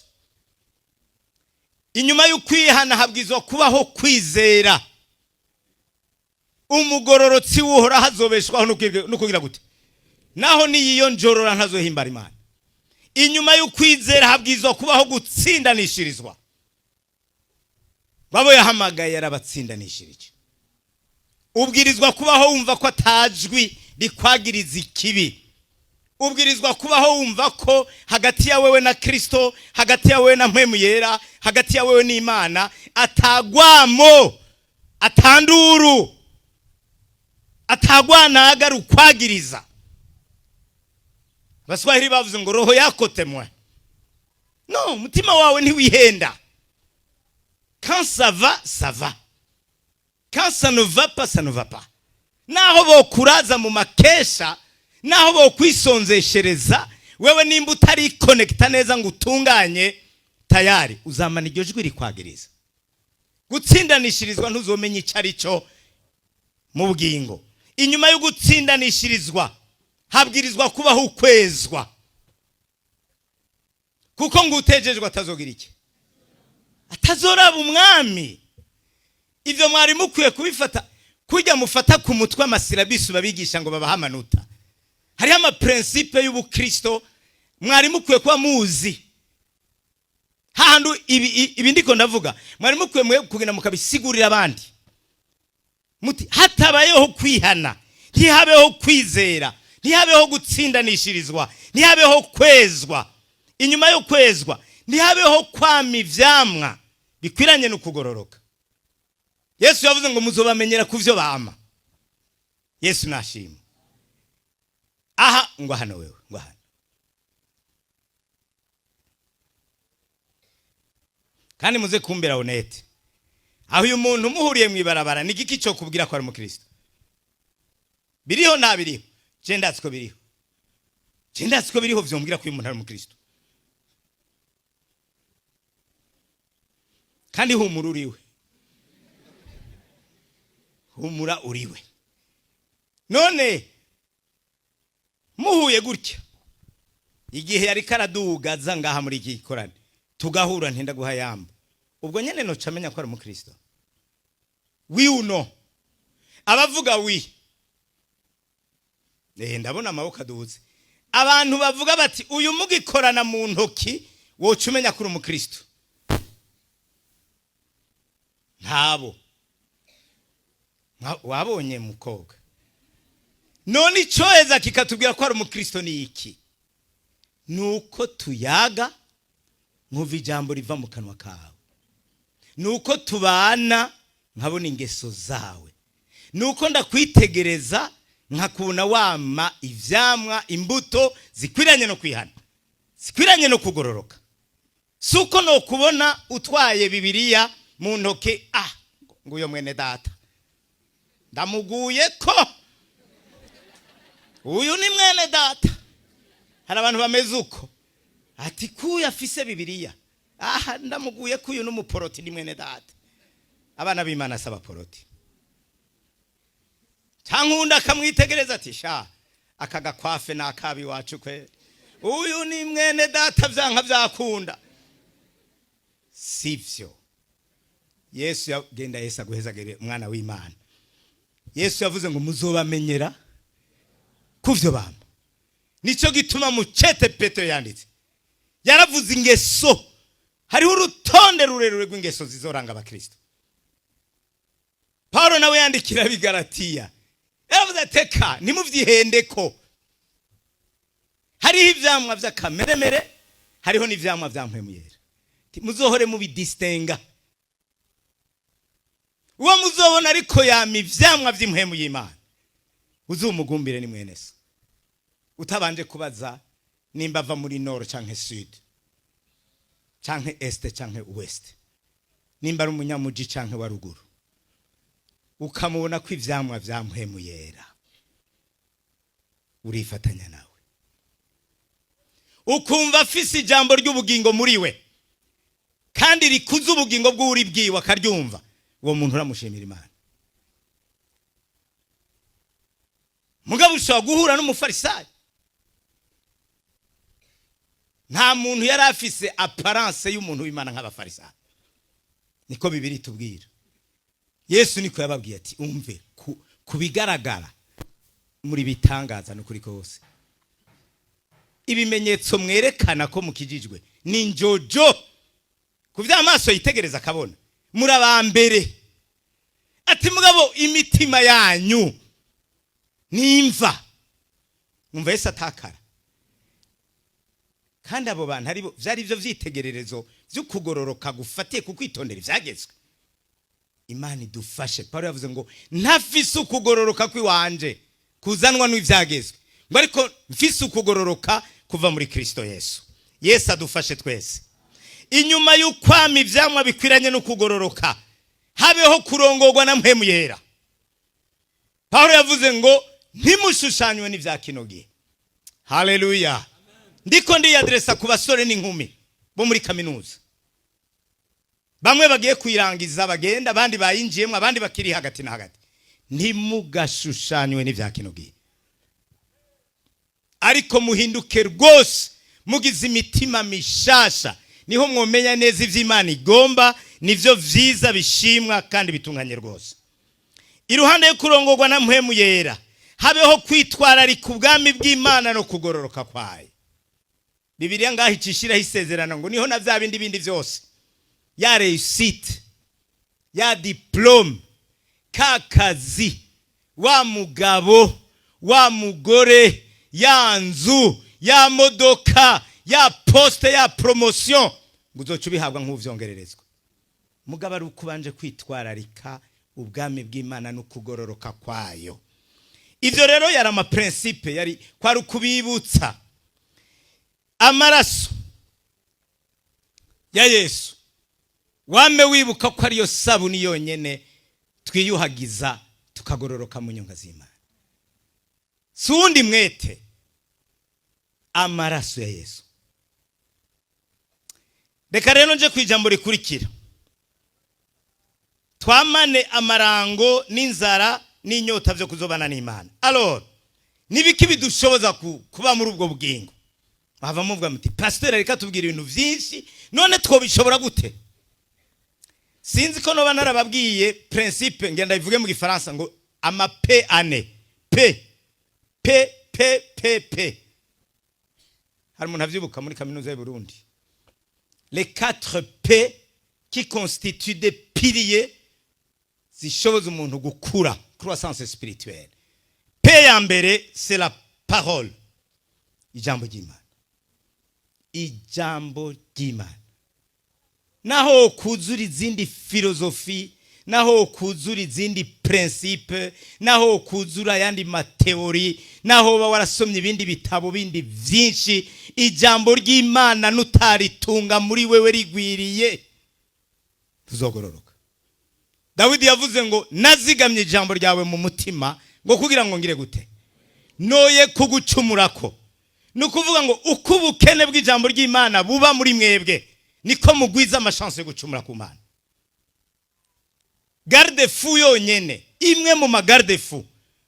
Inyuma y'ukwihana habwizwa kubaho kwizera. Umugororotsi w'Uhoraho azobeshwaho no kugira gute? Naho niyiyo njorora ntazohimbara Imana. Inyuma y'ukwizera habwizwa kubaho gutsindanishirizwa. Ngo abo yahamagaye yarabatsindanishirije. Ubwirizwa kubaho wumva ko atajwi rikwagiriza ikibi. Ubwirizwa kubaho wumva ko hagati ya wewe na Kristo, hagati ya wewe na Mpwemu Yera, hagati ya wewe n'Imana, atagwamo, atanduru, atagwanaga rukwagiriza. Abaswahili bavuze ngo "Roho yako témoin". No umutima wawe ntiwihenda. Quand ça va, ça va; quand ça ne va pas, ça ne va pas. Naho bokuraza mu makesha, naho bokwisonzeshereza, wewe nimba utarikonekita neza ngo utunganye, tayari uzamana iryo jwi rikwagiriza. Gutsindanishirizwa, ntuzomenya icyo ari cyo mu bugingo. Inyuma yo gutsindanishirizwa habwirizwa kubaho ukwezwa, kuko ngo utejejwe atazogira iki? Atazoraba Umwami. Ibyo mwari mukwiye kubifata kujya mufata ku mutwe ama syllabus babigisha ngo babahe amanota. Hariho ama principes y'ubukristo mwari mukwiye kuba muzi. Hahandi ibi ndiko ndavuga, mwari mukwiye mwe kugenda mukabisigurira abandi, muti hatabayeho kwihana, ntihabeho kwizera, ntihabeho gutsindanishirizwa, ntihabeho kwezwa, inyuma yo kwezwa ntihabeho kwama ivyamwa bikwiranye no kugororoka. Yesu yavuze ngo muzobamenyera ku vyo bama. Yesu nashima. Aha ngo hano, wewe ngo hano. Kandi muze kumbera honnête, aho uyu muntu muhuriye mu ibarabara, ni igiki cyo kubwira ko ari umukristo? Biriho, nta biriho? Je ndazi ko biriho, je ndazi ko biriho vyombwira ko uyu muntu ari umukristo. Kandi humura uriwe, humura uriwe. None muhuye gutya igihe yari karaduga aza ngaha muri iki gikorane, tugahura, ntinda guha yamba, ubwo nyene noca amenya ko ari umukristo? Oui ou non? Abavuga oui. Ndabona amaboko aduze. Abantu bavuga bati uyu mugikorana mu ntoki woca umenya ko uri umukristo, ntabo. Wabonye mukobwa? None icyoheza kikatubwira ko ari umukristo ni iki? Ni uko tuyaga nkumva ijambo riva mu kanwa kawe, ni uko tubana nkabona ingeso zawe, ni uko ndakwitegereza nkakubona wama ivyamwa, imbuto zikwiranye no kwihana, zikwiranye no kugororoka. Si uko nokubona utwaye Bibiliya mu ntoke, ah, nguyo mwene data, ndamuguye ko uyu ni mwene data. Hari abantu bameze uko, ati kuyu afise Bibiliya, aha ndamuguye ko uyu n'umuporoti, ni mwene data. Abana b'Imana si abaporoti. Cyangwa undi akamwitegereza ati sha, aka gakwafe ni akabi iwacu kweri, uyu ni mwene data byanka byakunda. Sivyo? Yesu yagenda, Yesu aguhezagere, umwana w'Imana. Yesu yavuze ngo muzobamenyera kuvyo bamba. Nicyo gituma mu cete Petero yanditse, yaravuze ingeso. Hariho urutonde rurerure rw'ingeso zizoranga abakristo. Paulo nawe yandikira Abigaratiya, yaravuze ati eka ntimuvyihendeko, hariho ivyamwa vy'akameremere, hariho n'ivyamwa vya Mpwemu Yera. Muzohore mubidisitenga. Uwo muzobona ariko yama ivyamwa vy'impwemu y'Imana, uzumugumbire, ni mwene so, utabanje kubaza nimba ava muri nord canke sud canke est canke ouest, nimba ari umunyamuji canke wa ruguru. Ukamubona ko ivyamwa vya Mpwemu Yera, urifatanya nawe, ukumva afise ijambo ry'ubugingo muri we kandi rikuza ubugingo bw'uri bwiwe, akaryumva, uwo muntu uramushimira Imana. Mugabo ushobora guhura n'umufarisayo. Nta muntu yari afise apparence y'umuntu w'Imana nk'abafarisayo, niko Bibiri tubwira. Yesu niko yababwiye ati umve, ku bigaragara muri bitangaza n'ukuri kose, ibimenyetso mwerekana ko mukijijwe ni njojo ku vy'amaso yitegereza akabona. Muri abambere. Ati mugabo imitima yanyu nimva. Mwumva Yesu atakara. Kandi abo bantu aribo vyari byo vyitegererezo vy'ukugororoka gufatiye ku kwitondera ivyagezwe. Imana idufashe. Paulo yavuze ngo ntafise ukugororoka kw'iwanje kuzanwa n'ivyagezwe, ngo ariko mfise ukugororoka kuva muri Kristo Yesu. Yesu adufashe twese. Inyuma y'ukwama ivyamwa bikwiranye no kugororoka, habeho kurongorwa na Mpwemu Yera. Paulo yavuze ngo ntimushushanywe n'ivya kino gihe. Haleluya! Ndiko ndiyadresa ku basore n'inkumi bo muri kaminuza, bamwe bagiye kuyirangiza bagenda, abandi bayinjiyemo, abandi bakiri hagati na hagati. Ntimugashushanywe n'ivya kino gihe, ariko muhinduke rwose mugize imitima mishasha, niho mwomenya neza ivy'Imana igomba, nivyo vyiza bishimwa kandi bitunganye rwose. Iruhande yo kurongorwa na Mpwemu Yera, habeho kwitwararika ubwami bw'Imana no kugororoka kwayo. Bibiliya ngaho icishiraho isezerano ngo niho na vya bindi bindi vyose, ya réussite, ya diplôme, ka kazi, wa mugabo, wa mugore, ya nzu, ya modoka, ya poste, ya promotion, ngo uzoca ubihabwa nk'uvyongererezwa. Mugabo ari uko ubanje kwitwararika ubwami bw'Imana no kugororoka kwayo. Ivyo rero yari ama principes, yari kwari ukubibutsa amaraso ya Yesu. Wame wibuka ko ariyo sabuni yonyene twiyuhagiza tukagororoka mu nyonga z'Imana, si uwundi mwete, amaraso ya Yesu. Reka rero nje ku ijambo rikurikira: twamane amarango n'inzara n'inyota byo kuzobana n'Imana. Alors, nibiki bidushoboza kuba muri ubwo bugingo? Wava muvuga muti: "Pasiteri reka tubwira ibintu byinshi, none twobishobora gute?" Sinzi ko noba narababwiye principe, ngenda bivuge mu Gifaransa ngo ama P ane: P, P, P, P, P. Hari umuntu avyibuka muri kaminuza y'u Burundi? Les 4 P qui constituent des piliers zishoboza umuntu gukura, croissance spirituelle. P ya mbere, c'est la parole, ijambo ry'Imana. Ijambo ry'Imana, naho kuzura izindi philosophie, naho kuzura izindi principe, naho kuzura ayandi ma théories, naho uba warasomye ibindi bitabo bindi byinshi, ijambo ry'Imana nutaritunga muri wewe rigwiriye, tuzogororoka. Dawidi yavuze ngo nazigamye ijambo ryawe mu mutima ngo kugira ngo ngire gute? Noye kugucumurako. Ni ukuvuga ngo uko ubukene bw'ijambo ry'Imana buba muri mwebwe, niko mugwiza ama chances yo gucumura ku Mana. Garde-fou yonyene, imwe mu ma garde-fous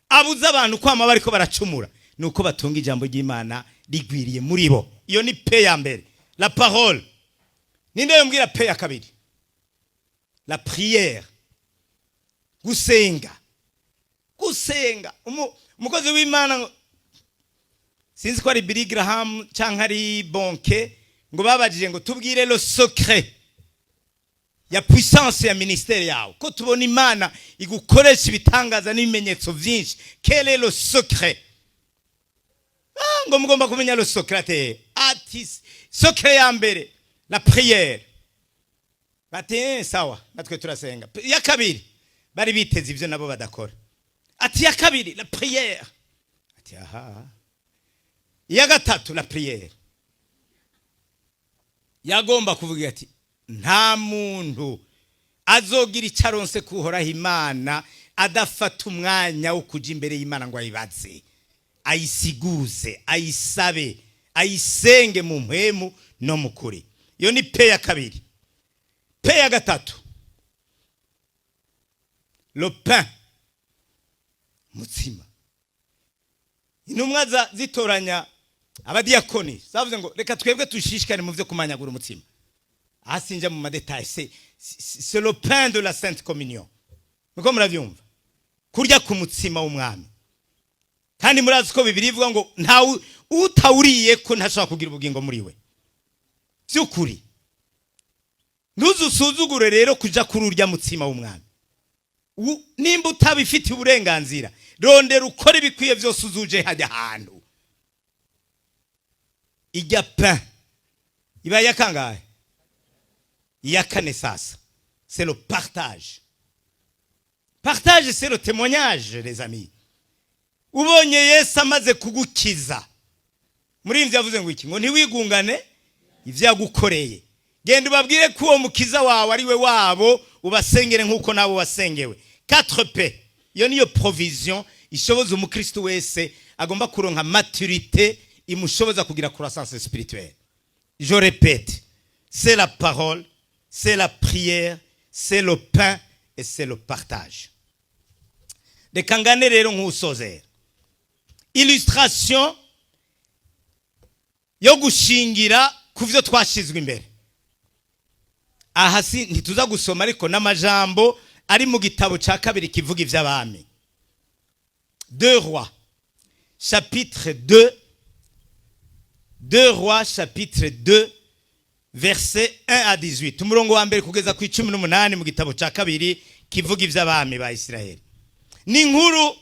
abuza abantu kwama bariko baracumura, ni uko batunga ijambo ry'Imana rigwiriye muri bo. Iyo ni P ya mbere, la parole. Ninde yombwira P ya kabiri? La prière, gusenga. Gusenga. Umukozi w'Imana sinzi ko ari Billy Graham canke ari Bonnke, ngo babajije ngo tubwire le secret ya puissance ya ministère yawe, ko tubona Imana igukoresha ibitangaza n'ibimenyetso vyinshi, quel est le secret? Ah, ngo mugomba kumenya le secret. Ati secret ya mbere, la prière. Bati: "Eh, sawa, natwe turasenga." Iya kabiri, bari biteze ivyo nabo badakora. Ati iya kabiri, la prière. Ati aha. Iya gatatu, la prière. Yagomba kuvuga ati nta muntu azogira icyo aronse kuhoraho Imana adafata umwanya wo kuja imbere y'Imana ngo ayibaze, ayisiguze, ayisabe, ayisenge mu mpwemu no mu kuri. Iyo ni P ya kabiri. P ya gatatu, le pain, umutsima. Intumwa zitoranya abadiyakoni zavuze ngo reka twebwe dushishikare mu byo kumanyagura umutsima. Aha sinjya mu ma détails, c'est le pain de la sainte communion, niko murabyumva, kurya ku mutsima w'Umwami. Kandi murazi ko Bibiliya ivuga ngo ntawe utawuriye ko ntashobora kugira ubugingo muri we. By'ukuri Ntuzusuzugure rero kuja kuri urya mutsima w'umwami. Nimba utabifitiye uburenganzira, rondera ukora ibikwiye byose uzuje hajya ahantu. Ijya pain iba iya kangahe? Iya kane. Sasa c'est le partage. Partage, c'est le témoignage, les amis. Ubonye Yesu amaze kugukiza, muri ivyo yavuze ngo iki? Ngo ntiwigungane ivyo yagukoreye. Genda ubabwire ko uwo mukiza wawe ari we wabo, ubasengere nk'uko nabo wasengewe. 4P, iyo niyo provision ishoboza umukristo wese agomba kuronka maturité imushoboza kugira croissance spirituelle. Je répète: c'est la parole, c'est la prière, c'est le pain et c'est le partage. Reka ngane rero nk'usozera illustration yo gushingira ku byo twashizwe imbere. Aha si ntituza gusoma, ariko n'amajambo ari mu gitabo cya kabiri kivuga iby'abami, 2 Rois chapitre 2, 2 Rois chapitre 2, verset 1 à 18, umurongo wa mbere kugeza ku 18, mu gitabo cya kabiri kivuga iby'abami ba Isiraheli. Ni inkuru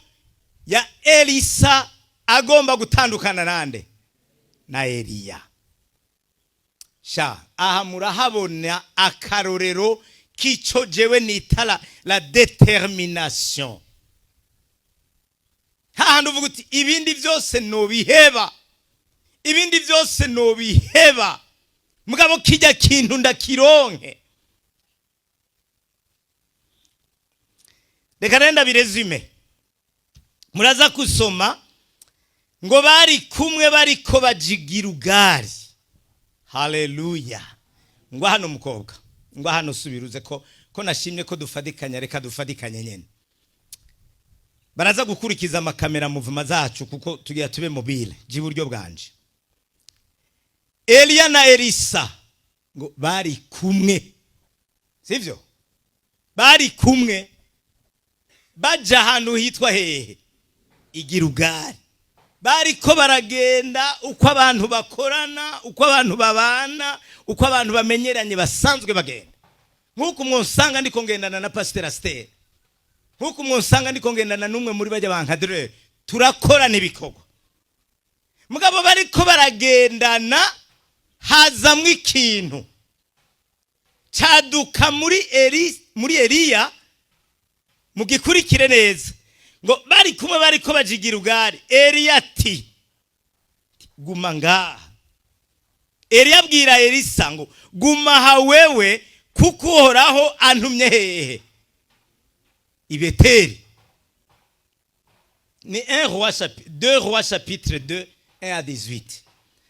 ya Elisa agomba gutandukana nande? Na Eliya. Sha, aha murahabona akarorero k'icyo jewe nita la détermination, hahandi uvuga uti: "Ibindi byose nobiheba, ibindi byose nobiheba, mugabo kijya kintu ndakironke." Reka rero ndabirésume. Muraza gusoma ngo bari kumwe, bariko bajigira ugari. Haleluya! Ngo hano mukobwa, ngo hano subiruze ko nashimye ko dufadikanya. Reka dufadikanye nyene. Baraza gukurikiza amakamera muvuma zacu kuko tugira tube mobile. J'iburyo bwanje, Eliya na Elisa ngo bari kumwe, sivyo? Bari kumwe baja ahantu hitwa hehe? Igirugari. Bariko baragenda uko abantu bakorana, uko abantu babana, uko abantu bamenyeranye basanzwe bagenda, nk'uko mwosanga ndiko ngendana na Pasiteri Asiteri, nk'uko mwosanga ndiko ngendana n'umwe muri bajya bankadurere, turakorana ibikorwa. Mugabo bariko baragendana, hazamwo ikintu caduka muri Eliya. Mugikurikire neza. Ngo bari kumwe, bariko bajigira ugari, Eliya ati: "Guma ngaha." Eliya abwira Elisa ngo: "Guma aha wewe, kuko Uhoraho antumye hehe? I Beteli." Ni 1 Roi chapitre 2, Roi chapitre 2, 1 à 18.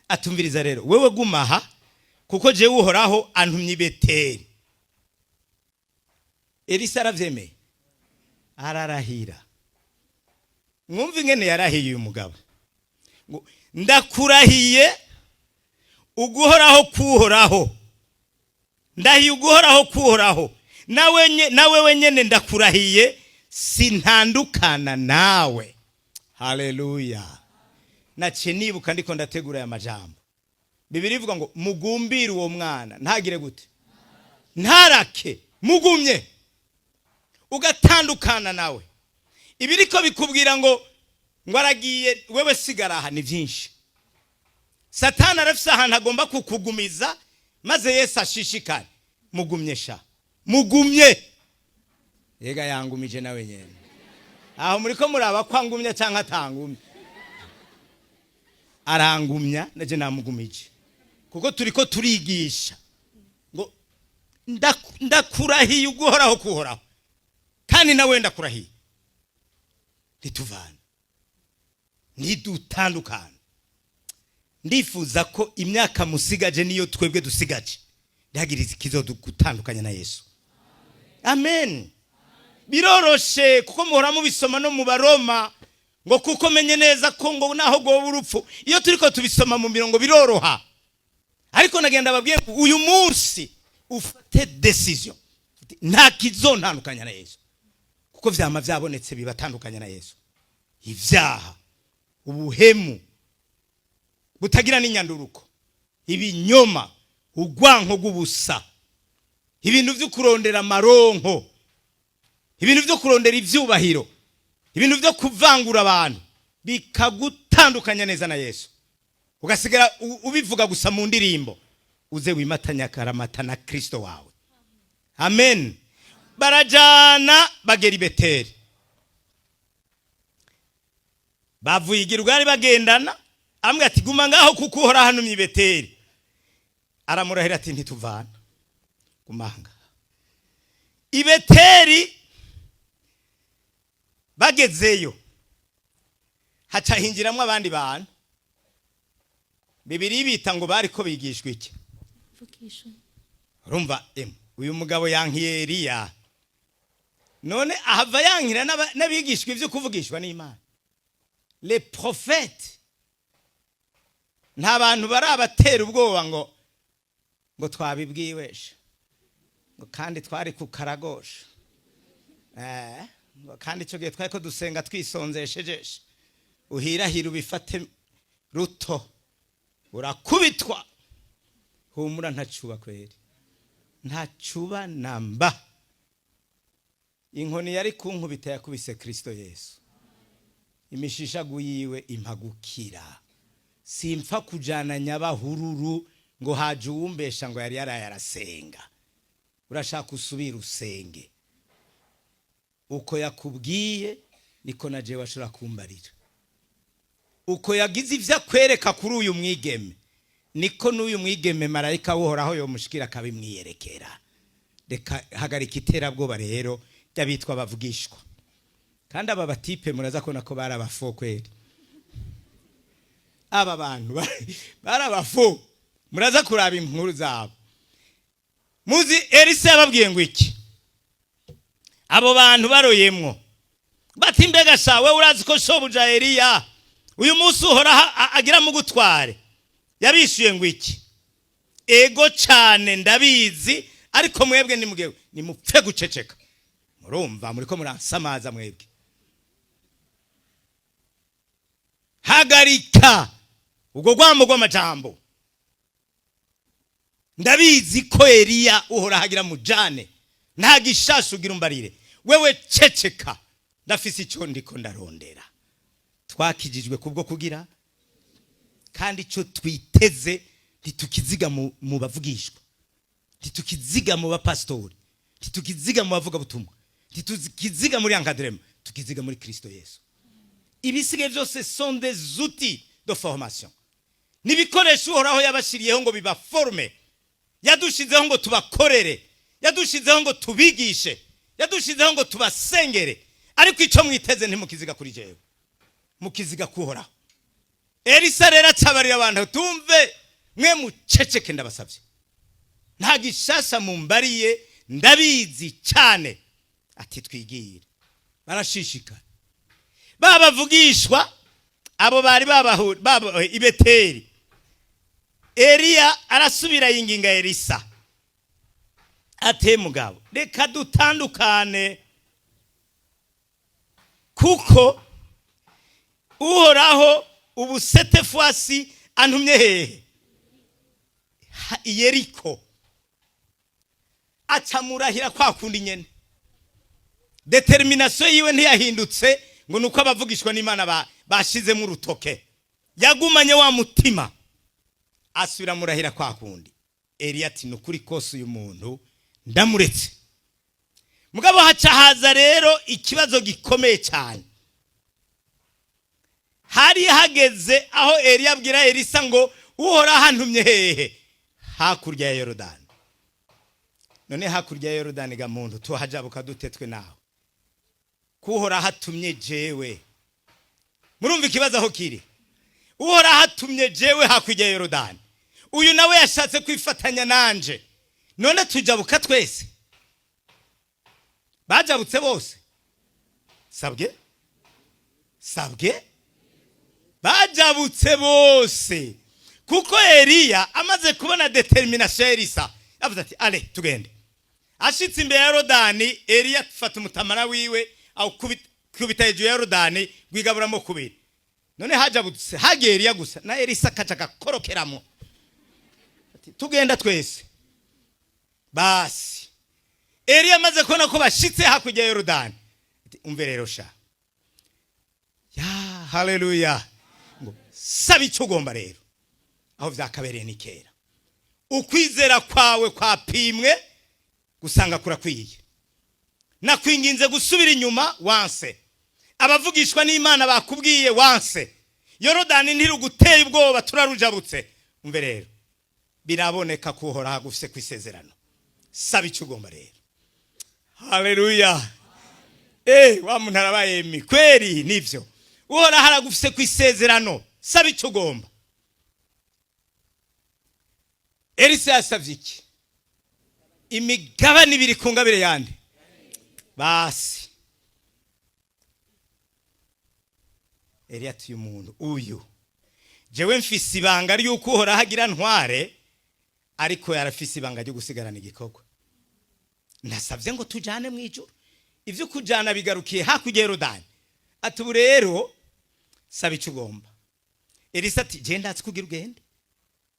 Atumviriza rero: "Wewe guma aha, kuko jewe Uhoraho antumye i Beteli." Elisa aravyemeye, ararahira. Mwumva ingene yarahiye uyu mugabo ngo: "Ndakurahiye uguhoraho kuhoraho, ndahiye uguhoraho kuhoraho, nawe wenyene ndakurahiye, sintandukana nawe." Haleluya! Naciye nibuka ndiko ndategura aya majambo, Bibiri ivuga ngo mugumbire uwo mwana ntagire gute? Ntarake. Mugumye ugatandukana nawe, ibiriko bikubwira ngo aragiye, wewe sigara aha, ni byinshi. Satani arafise ahantu agomba kukugumiza maze Yesu ashishikare. Mugumye sha, mugumye. Yega, yangumije nawe nyene. Aho muriko muraba ko angumya cyangwa atangumya. Arangumya, naje namugumije, kuko turiko turigisha ngo ndakurahiye uguhoraho kuhoraho, kandi nawe ndakurahiye, ntituvane, ntidutandukane. Ndifuza ko imyaka musigaje niyo twebwe dusigaje, ntihagire ikizodutandukanya na Yesu. Amen. Biroroshe kuko muhora mubisoma no mu Baroma ngo kuko menye neza ko ngo naho goba urupfu. Iyo turiko tubisoma mu mirongo biroroha, ariko nagenda babwiye ngo uyu munsi ufate décision: nta kizontandukanya na Yesu, kuko vyama vyabonetse bibatandukanya na Yesu: ivyaha, ubuhemu butagira n'inyanduruko, ibinyoma, urwanko rw'ubusa. Ibintu byo kurondera amaronko, ibintu byo kurondera ibyubahiro, ibintu byo kuvangura abantu, bikagutandukanya neza na Yesu, ugasigara ubivuga gusa mu ndirimbo. Uze wimatanya akaramata na Kristo wawe. Amen. Barajana, bagera i Beteri, bavuye i Gilugali bagendana. Amwe ati: "Guma ngaho kuko Uhoraho antumye i Beteri." Aramurahira ati: "Ntituvana, guma aha ngaha." I Beteri bagezeyo, haca hinjiramwo abandi bantu. Bibiri bita ngo bariko bigishwa iki? Vugishwa. Urumva uyu mugabo yankiye Eliya, none ahava yankira n'abigishwa ivyo kuvugishwa n'Imana, les prophètes. Nta bantu barabatera ubwoba ngo twabibwiwesha, ngo kandi twari ku karagosha, ngo kandi icyo gihe twari ko dusenga twisonzeshejeshe. Uhirahira ubifate ruto, urakubitwa. Humura, ntacuba kweri, ntacuba namba. Inkoni yari kunkubita yakubise Kristo Yesu. Imishishagu yiwe impagukira. Simpfa kujana nyabahururu ngo haje uwumbesha ngo yari yaraye arasenga. Urashaka usubira usenge. Uko yakubwiye niko na jewe ashobora kumbarira. Uko yagize ivyo akwereka kuri uyu mwigeme, niko n'uyu mwigeme marayika w'Uhoraho yomushikira akabimwiyerekera. Reka hagarika iterabwoba rero ry'abitwa bavugishwa. Kandi aba ba types muraza kubona ko bari aba faux kweri. Aba bantu bari aba faux, muraza kuraba inkuru zabo. Muzi Elisa yababwiye ngo iki? Abo bantu baroyemwo bati: "Mbega shawe, urazi ko shobuja Eliya uyu munsi Uhoraho agira mu gutware?" Yabishuye ngo iki? "Ego cyane, ndabizi, ariko mwebwe nimugewe nimupfe guceceka. Murumva muriko muransamaza mwebwe. Hagarika ubwo rwamo rw'amajambo. Ndabizi ko Eliya Uhoraho agira mujane. Nta gishasha ugira umbarire wewe, ceceka. Ndafise icyo ndiko ndarondera." Twakijijwe kubwo kugira, kandi icyo twiteze ntitukiziga mu bavugishwa, ntitukiziga mu bapasitori, ntitukiziga mu bavugabutumwa, ntitukiziga muri encadrement, tukiziga muri Kristo Yesu. Ibisigaye byose sont des outils de formation, n'ibikoresho Uhoraho yabashiriyeho ngo bibaforme. Yadushizeho ngo tubakorere, yadushizeho ngo tubigishe, yadushizeho ngo tubasengere, ariko icyo mwiteze ntimukiziga kuri jewe, mukiziga kuhoraho. Elisa rero acabarira abantu: "Tumve, mwe muceceke, ndabasabye. Nta gishasha mumbariye, ndabizi cyane." Ati: "Twigire." Barashishikara babavugishwa abo bari baba i Beteri. Eliya arasubira yinginga Elisa ate: "Mugabo, reka dutandukane, kuko Uhoraho ubu cette fois-ci antumye hehe?" Yeriko. Acamurahira kwa kundi nyene. Détermination yiwe ntiyahindutse ngo nuko abavugishwa n'Imana bashizemo urutoke. Yagumanye wa mutima, asubira murahira kwa kundi. Eliya ati: "Nukuri kose uyu muntu ndamuretse." Mugabo haca haza rero ikibazo gikomeye cyane. Hari hageze aho Eliya abwira Elisa ngo: "Uhoraho antumye hehe?" Hakurya ya Yorodani. None hakurya ya Yorodani ga muntu, tuhajabuka dute twe nawe kuhoraho atumye jewe? Murumva ikibazo aho kiri? Uhoraho atumye jewe hakurya ya Yorodani, uyu nawe yashatse kwifatanya nanje. None tujabuka twese? Bajabutse bose? Sabwe sabwe, bajabutse bose, kuko Eliya amaze kubona détermination ya Elisa, yavuze ati: "Allez, tugende." Ashitse imbere ya Yorodani, Eliya afata umutamara wiwe awukubita hejuru ya Yorodani, rwigaburamo kubiri. None hajabutse hagiye Eliya gusa, na Elisa akaca agakorokeramo. Ati: "Tugenda twese basi." Eliya amaze kubona ko bashitse hakurya ya Yorodani, ati, "Umve rero sha ya, haleluya, ngo saba icyo ugomba rero." Aho vyakabereye ni kera. Ukwizera kwawe kwapimwe gusanga kurakwiye. Nakwinginze gusubira inyuma, wanse. Abavugishwa n'Imana bakubwiye, wanse. Yorodani ntiruguteye ubwoba, turarujabutse. Umve rero, biraboneka ko Uhoraho agufise ku isezerano. Saba icyo ugomba rero. Haleluya! Wa muntu arabaye mi kweri. Nivyo, Uhoraho aragufise ku isezerano, saba icyo ugomba. Elisa yasavye iki? Imigabane ibiri ku ngabire yande. Basi Eliya ati, "Uyu muntu uyu, jewe mfise ibanga ry'uko Uhoraho agira ntware, ariko yarafise ibanga ryo gusigarana igikorwa. Nasabye ngo tujane mu ijuru, ibyo kujana bigarukiye hakurya ya Yorodani." Ati, "Ubu rero saba icyo ugomba." Elisa ati, "Genda, ndatse kugira ugende,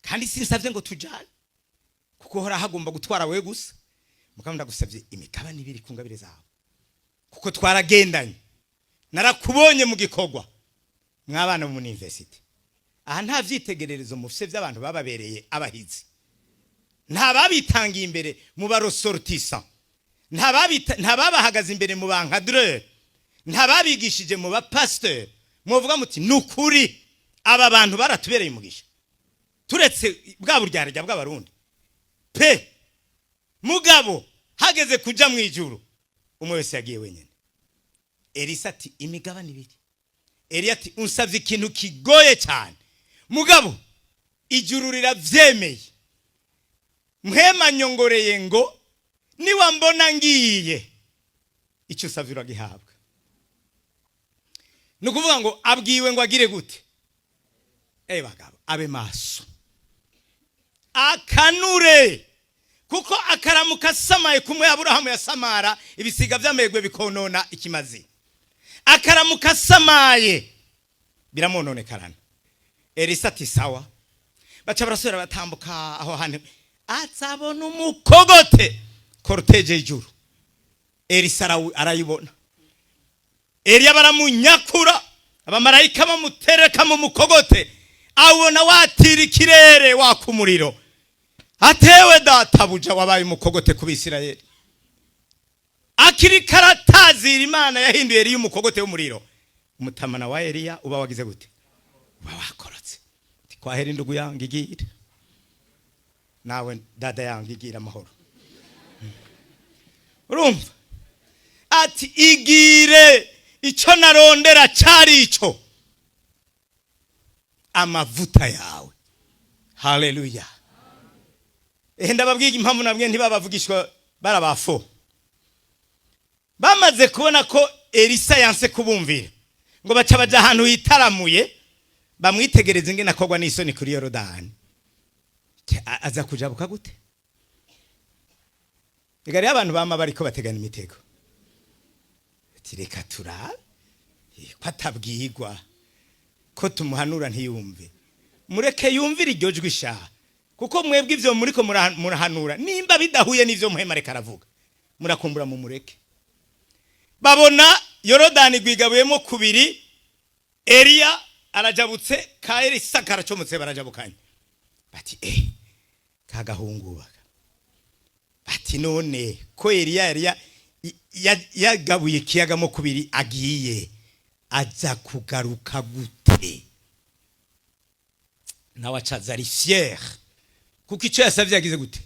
kandi sinsabye ngo tujane, kuko Uhoraho agomba gutwara wewe gusa. Mugabo ndagusabye imigabane ibiri ku ngabire zawe, kuko twaragendanye, narakubonye mu gikorwa." Mwabana mu university aha, nta vyitegererezo mufise by'abantu bababereye abahizi, nta babitangiye imbere mu ba ressortissants, nta babahagaze imbere mu ba encadreurs, nta babigishije mu bapasiteri, muvuga muti, "Ni ukuri aba bantu baratubereye umugisha," turetse bwa buryarya bw'Abarundi pe. Mugabo hageze kuja mu ijuru, umwe wese yagiye wenyine. Elisa ati, "Imigabane ibiri." Eliya ati, "Unsavye ikintu kigoye cyane, mugabo ijuru riravyemeye. Mpwema nyongoreye ngo niwambona ngiye, icyo usavye uragihabwa." Ni ukuvuga ngo abwiwe ngo agire gute? Bagabo, abe maso, akanure, kuko akaramuka asamaye kumwe Aburahamu yasamara, ibisiga by'amegwe bikonona ikimazi. Akaramuka asamaye, biramononekarana. Elisa ati, "Sawa." Baca barasubira batambuka aho hantu, azabona umukogote, cortège y'ijuru. Elisa arayibona. Eliya baramunyakura, abamarayika bamutereka mu mukogote, awubona watira ikirere, waka umuriro. Atewe databuja, wabaye umukogote ku Bisirayeli. Akiri karatazira Imana yahinduye Eliya umukogote w'umuriro, umutamana wa Eliya uba wagize gute? Uba wakorotse. Ati, "Kwahera indugu yange, igire nawe dada yange, igira amahoro." Urumva ati, "Igire." Icyo narondera cyari ico, amavuta yawe. Haleluya! Ehe, ndababwiga impamvu nabwiye ntibabavugishwa barabafo. Bamaze kubona ko Elisa yanse kubumvira, ngo baca baja ahantu hitaramuye, bamwitegereza ingene akorwa n'isoni kuri Yorodani. Aza kujabuka gute? Rega rero abantu bama bariko bategana imitego. Ati, "Reka turabe ko atabwirwa, ko tumuhanura ntiyumve. Mureke yumvire iryo jwi sha, kuko mwebwe ivyo muriko murahanura nimba bidahuye n'ivyo muhema reka aravuga, murakumbura mu mureke." Babona Yorodani rwigabuyemo kubiri, Eliya arajabutse, ka Elisa karacomotse, barajabukanye. Bati, "Kagahungubaga." Bati, "None ko Eliya yari yagabuye ikiyaga mo kubiri, agiye aza kugaruka gute?" Nawe acaza ari fier, kuko icyo yasabye yagize gute?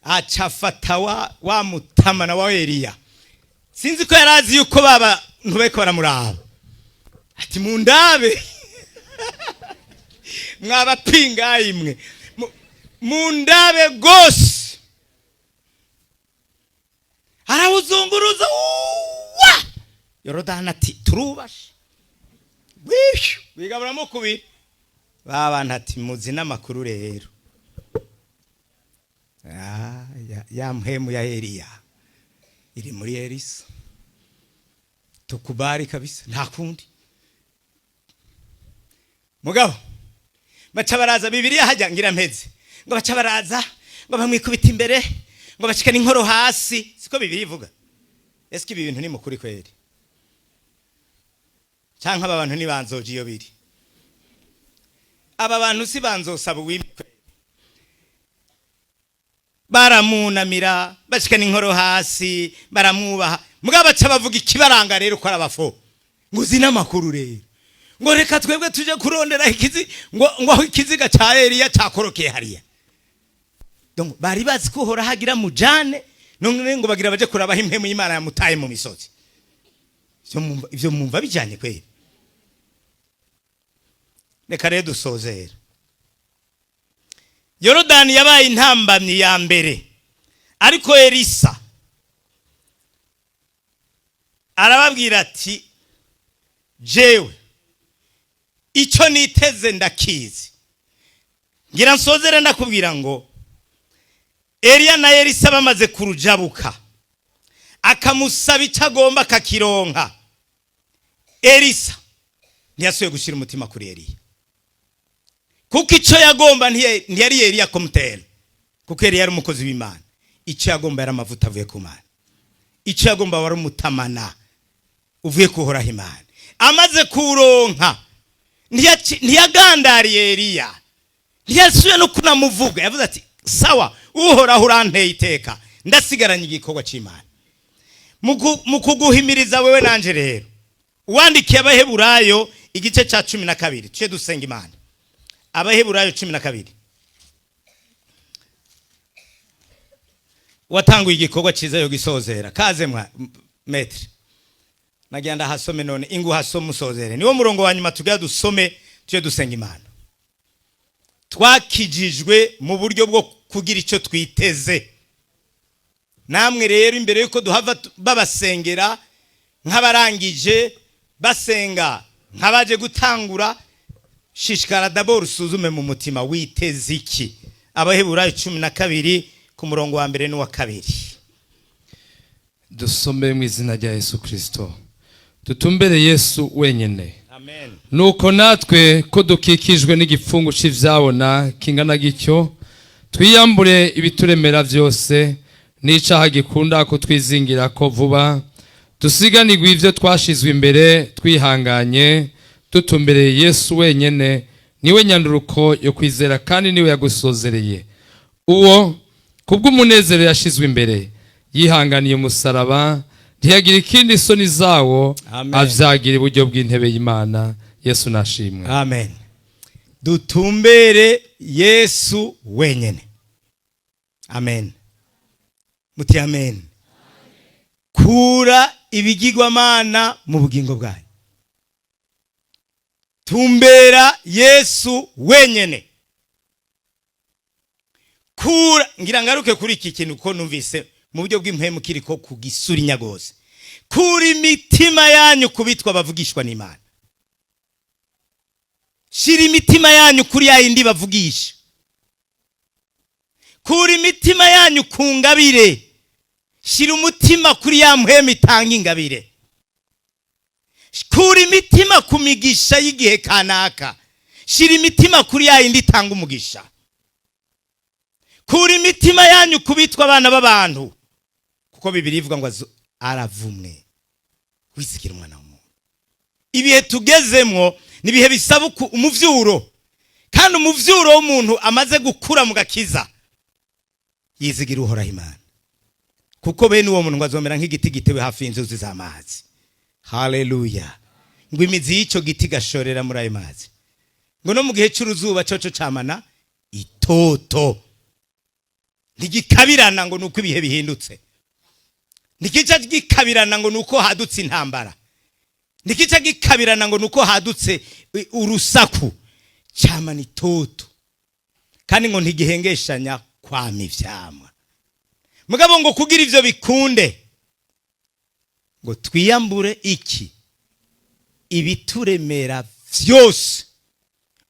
Aca afata wa mutamana wa Eliya. Sinzi ko yari azi yuko baba bariko baramuraba. Ati, "Mundabe mwabapingayi imwe, mundabe gose." Arawuzunguruza wa Yorodani, ati, "Turubashe." Wishu wigaburamo kubiri. Ba bantu ati, "Muzi n'amakuru rero. Ah, ya mpemu ya Eliya iri muri Elisa, tukubari kabisa, nta kundi." Mugabo baca baraza, Bibiliya hajya ngira mpeze ngo baca baraza, ngo bamwikubita imbere. Ngo bashikane inkoro hasi, siko Bibiliya ivuga? Ese ibi bintu ni mukuri kweri, canke aba bantu nibanzoje iyo biri? Aba bantu si banzosaba uwimpe kweri? Baramunamira, bashikana inkoro hasi, baramwubaha. Mugabo baca bavuga ikibaranga rero ko ari abafo. Ngo uzi n'amakuru rero, ngo reka twebwe tuje kurondera ikizi, ngo aho ikiziga ca Eliya cakorokeye hariya. Donc bari bazi ko uhora hagira mujane, none ngo bagira baje kuraba aho impwemu y'Imana yamutaye mu misozi. Ivyo mwumva bijanye kweri? Reka rero dusozera. Yorodani yabaye intambamyi ya mbere, ariko Elisa arababwira ati: "Jewe icyo niteze ndakizi." Ngira nsozere ndakubwira ngo Eliya na Elisa bamaze kurujabuka, akamusaba icyo agomba akakironka, Elisa ntiyasubiye gushyira umutima kuri Eliya, kuko icyo yagomba ntiyari Eliya komutera, kuko Eliya yari umukozi w'Imana. Icyo yagomba yari amavuta avuye ku Mana. Icyo yagomba wari umutamana uvuye kuhoraho Imana. Amaze kuwuronka, ntiyagandariye Eliya, ntiyasubiye no kunamuvuga. Yavuze ati: "Sawa, Uhoraho uranteye iteka, ndasigaranye igikorwa cy'Imana." Mu kuguhimiriza wewe nanje rero, uwandikiye Abaheburayo igice cya 12, tuce dusenga Imana. Abaheburayo 12. Watanguye igikorwa cyiza yo gisozera. Kaze mwa maître, nagira ndahasome none. Ingu hasome usozere, niwo murongo wa nyuma tugira dusome, tujye dusenga Imana. Twakijijwe mu buryo bwo kugira icyo twiteze. Namwe rero, imbere yuko duhava babasengera nk'abarangije, basenga nk'abaje gutangura, shishikara d'abord usuzume mu mutima: witeze iki? Abaheburayo 12 ku murongo wa mbere n'uwa kabiri. Dusome mu izina rya Yesu Kirisito. Dutumbere Yesu wenyine. Amen. Nuko natwe ko dukikijwe n'igipfungu cy'ivyabona kingana gityo, twiyambure ibituremera byose n'icaha gikunda kutwizingira ko vuba, dusiganirwe ivyo twashizwe imbere twihanganye, dutumbereye Yesu wenyene. Niwe nyanduruko yo kwizera kandi niwe yagusozereye. Uwo kubw'umunezero yashizwe imbere yihanganiye umusaraba, ntiyagira ikindi isoni zawo, Amen. avyagira iburyo bw'intebe y'Imana. Yesu nashimwe. Amen. Dutumbere Yesu wenyene. Amen. Muti amen. Kura ibigirwamana mu bugingo bwanyu, tumbera Yesu wenyene. Kura, ngira ngaruke kuri iki kintu ko numvise mu buryo bw'impwemu kiriko kugisura inyagose. Kura imitima yanyu kubitwa bavugishwa n'Imana, shira imitima yanyu kuri ya yindi bavugisha. Kura imitima yanyu ku ngabire, shira umutima kuri ya mpwemu itanga ingabire. Kura imitima ku migisha y'igihe kanaka, shira imitima kuri ya yindi itanga umugisha. Kura imitima yanyu ku bitwa abana b'abantu, kuko Bibiliya ivuga ngo aravumwe wizigira umwana w'umuntu. Ibihe tugezemwo ni ibihe bisaba umuvyuro, kandi umuvyuro w'umuntu amaze gukura mu gakiza yizigira Uhoraho Imana, kuko bene uwo muntu ngo azomera nk'igiti gitewe hafi y'inzuzi z'amazi. Haleluya! Ngo imizi y'icyo giti gashorera muri ayo mazi, ngo no mu gihe cy'uruzuba coco camana itoto, ntigikabirana ngo nuko ibihe bihindutse, ntikica gikabirana ngo nuko hadutse intambara, ntikica gikabirana ngo nuko hadutse urusaku. Camana itoto, kandi ngo ntigihengeshanya kwama ivyamwa. Mugabo ngo kugira ivyo bikunde, ngo twiyambure iki? Ibituremera vyose,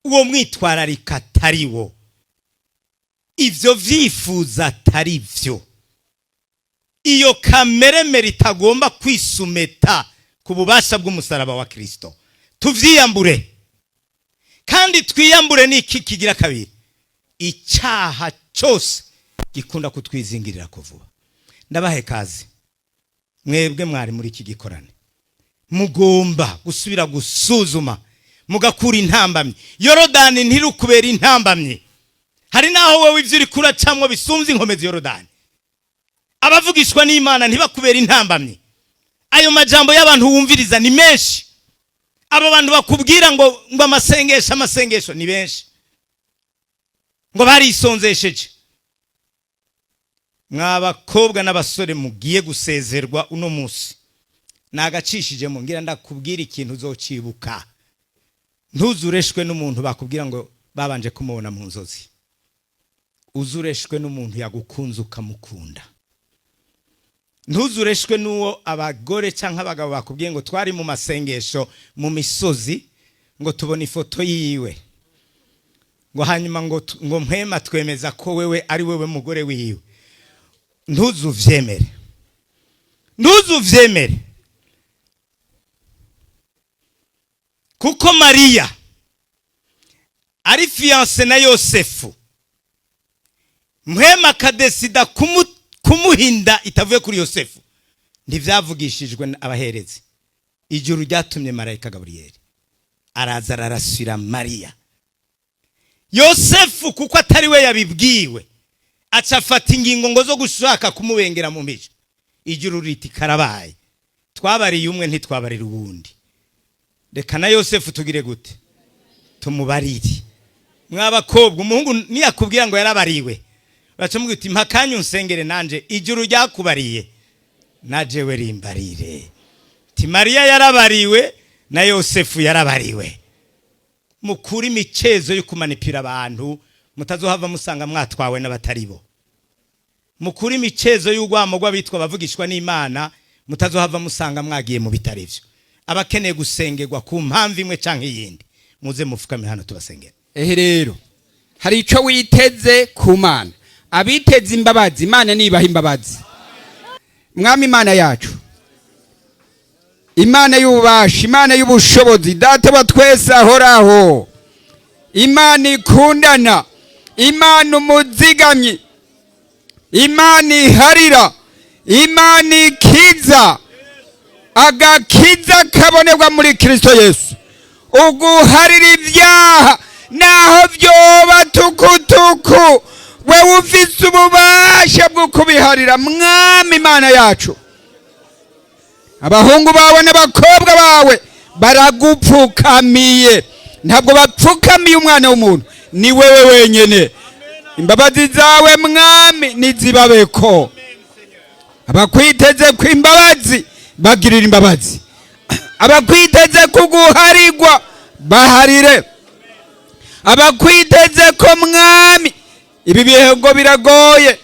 uwo mwitwararika atari wo, ivyo vyifuza atari vyo, iyo kameremere itagomba kwisumeta ku bubasha bw'umusaraba wa Kristo. Tuvyiyambure, kandi twiyambure n'iki kigira kabiri? Icyaha cyose Gikunda kutwizingirira ko vuba. Ndabahe kazi mwebwe mwari muri iki gikorane, mugomba gusubira gusuzuma, mugakura intambamyi. Yorodani ntirukubera intambamyi. Hari naho wowe ivyo uriko uracamwo bisumvye inkomezi Yorodani. Abavugishwa n'Imana ntibakubera intambamyi. Ayo majambo y'abantu wumviriza ni menshi. Abo bantu bakubwira ngo amasengesho, amasengesho ni benshi, ngo barisonzesheje. Mwabakobwa n'abasore mugiye gusezerwa uno munsi, nagacishijemo ngira ndakubwira ikintu uzocibuka. Ntuzureshwe n'umuntu bakubwira ngo babanje kumubona mu nzozi. Uzureshwe n'umuntu yagukunze ukamukunda. Ntuzureshwe n'uwo abagore cyangwa abagabo bakubwiye ngo twari mu masengesho mu misozi, ngo tubone ifoto yiwe, ngo hanyuma ngo mpwema twemeza ko wewe ari wewe mugore wiwe. Ntuzuvyemere, ntuzuvyemere, kuko Mariya ari fiancé na Yosefu, mpwema akadesida kumuhinda itavuye kuri Yosefu. Ntivyavugishijwe abaherezi. Ijuru ryatumye marayika Gaburiyeli araza ararasira Mariya. Yosefu, kuko atari we yabibwiwe, aca afata ingingo ngo zo gushaka kumubengera mu mico. Ijuru riti: "Karabaye, twabariye umwe ntitwabarira uwundi. Reka na Yosefu tugire gute? Tumubarire." Mwabakobwa, umuhungu niyakubwira ngo yarabariwe, baca mubwira uti: "Mpakanya unsengere nanje ijuru ryakubariye najewe rimbarire." Ti Mariya yarabariwe na Yosefu yarabariwe. Mukura imicezo yo kumanipira abantu, mutazohava musanga mwatwawe n'abatari bo. Mukura imicezo y'urwamo rw'abitwa bavugishwa n'Imana, mutazohava musanga mwagiye mu bitari byo. Abakeneye gusengerwa ku mpamvu imwe canke iyindi, muze mufukame hano tubasengere. Ehe rero hari ico witeze ku Mana. Abiteze imbabazi, Imana nibaha imbabazi. Mwami Imana yacu, Imana y'ububasha, Imana y'ubushobozi, Data wa twese ahoraho, Imana ikundana, Imana umuzigamyi, Imana iharira, Imana ikiza, agakiza kabonerwa muri Kristo Yesu, uguharira ibyaha naho byoba tukutuku, wewe ufise ububasha bwo kubiharira. Mwami Imana yacu, abahungu bawe n'abakobwa bawe baragupfukamiye. Ntabwo bapfukamiye umwana w'umuntu, ni wewe wenyene. Imbabazi zawe, Mwami, nizibabeko. Abakwiteze ku imbabazi, bagirira imbabazi. Abakwiteze kuguharigwa, baharire. Abakwiteze ko, Mwami, ibi bihe ngo biragoye,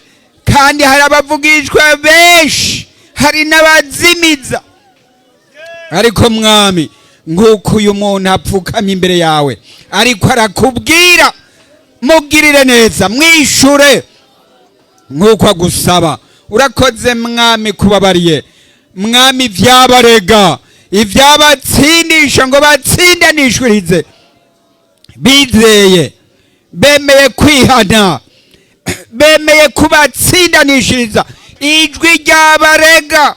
kandi hari abavugishwa benshi, hari n'abazimiza, ariko Mwami, nk'uko uyu muntu apfukamye imbere yawe ariko arakubwira, mugirire neza, mwishure nk'uko agusaba. Urakoze, Mwami, kubabariye. Mwami, ibyabarega, ibyabatsindisha ngo batsindanishwirize, bizeye, bemeye kwihana, bemeye kubatsindanishiriza, ijwi ryabarega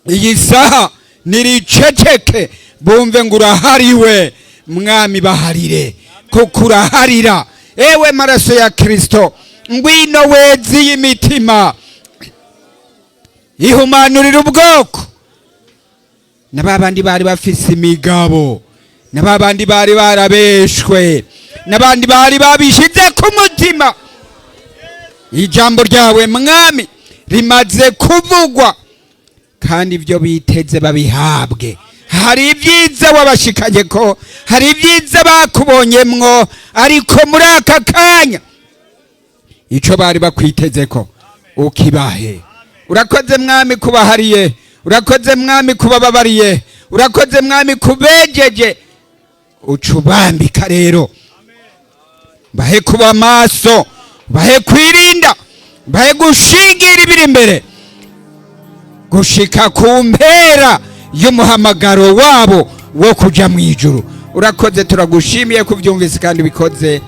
iyi saha niriceceke, bumve ngo urahariwe. Mwami, baharire kuko uraharira. Ewe maraso ya Kristo, ngwino wezi imitima, ihumanurira ubwoko na babandi bari bafise imigabo, na babandi bari barabeshwe, n'abandi bari babishize ku mutima. Ijambo ryawe, Mwami, rimaze kuvugwa, kandi ibyo biteze babihabwe. Hari ibyiza wabashikanye ko, hari ibyiza bakubonyemwo, ariko muri aka kanya ico bari bakwiteze ko ukibahe. Urakoze, Mwami, kubahariye. Urakoze, Mwami, kubababariye. Urakoze, Mwami, kubejeje. Ucubambika rero, bahe kuba maso, bahe kwirinda, bahe gushingira ibiri imbere gushika ku mpera y'umuhamagaro wabo wo kuja mu ijuru. Urakoze, turagushimiye kubyumvise kandi bikoze,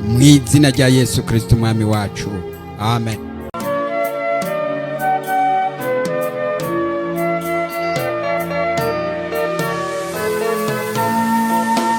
mu izina rya Yesu Kristo Umwami wacu. Amen.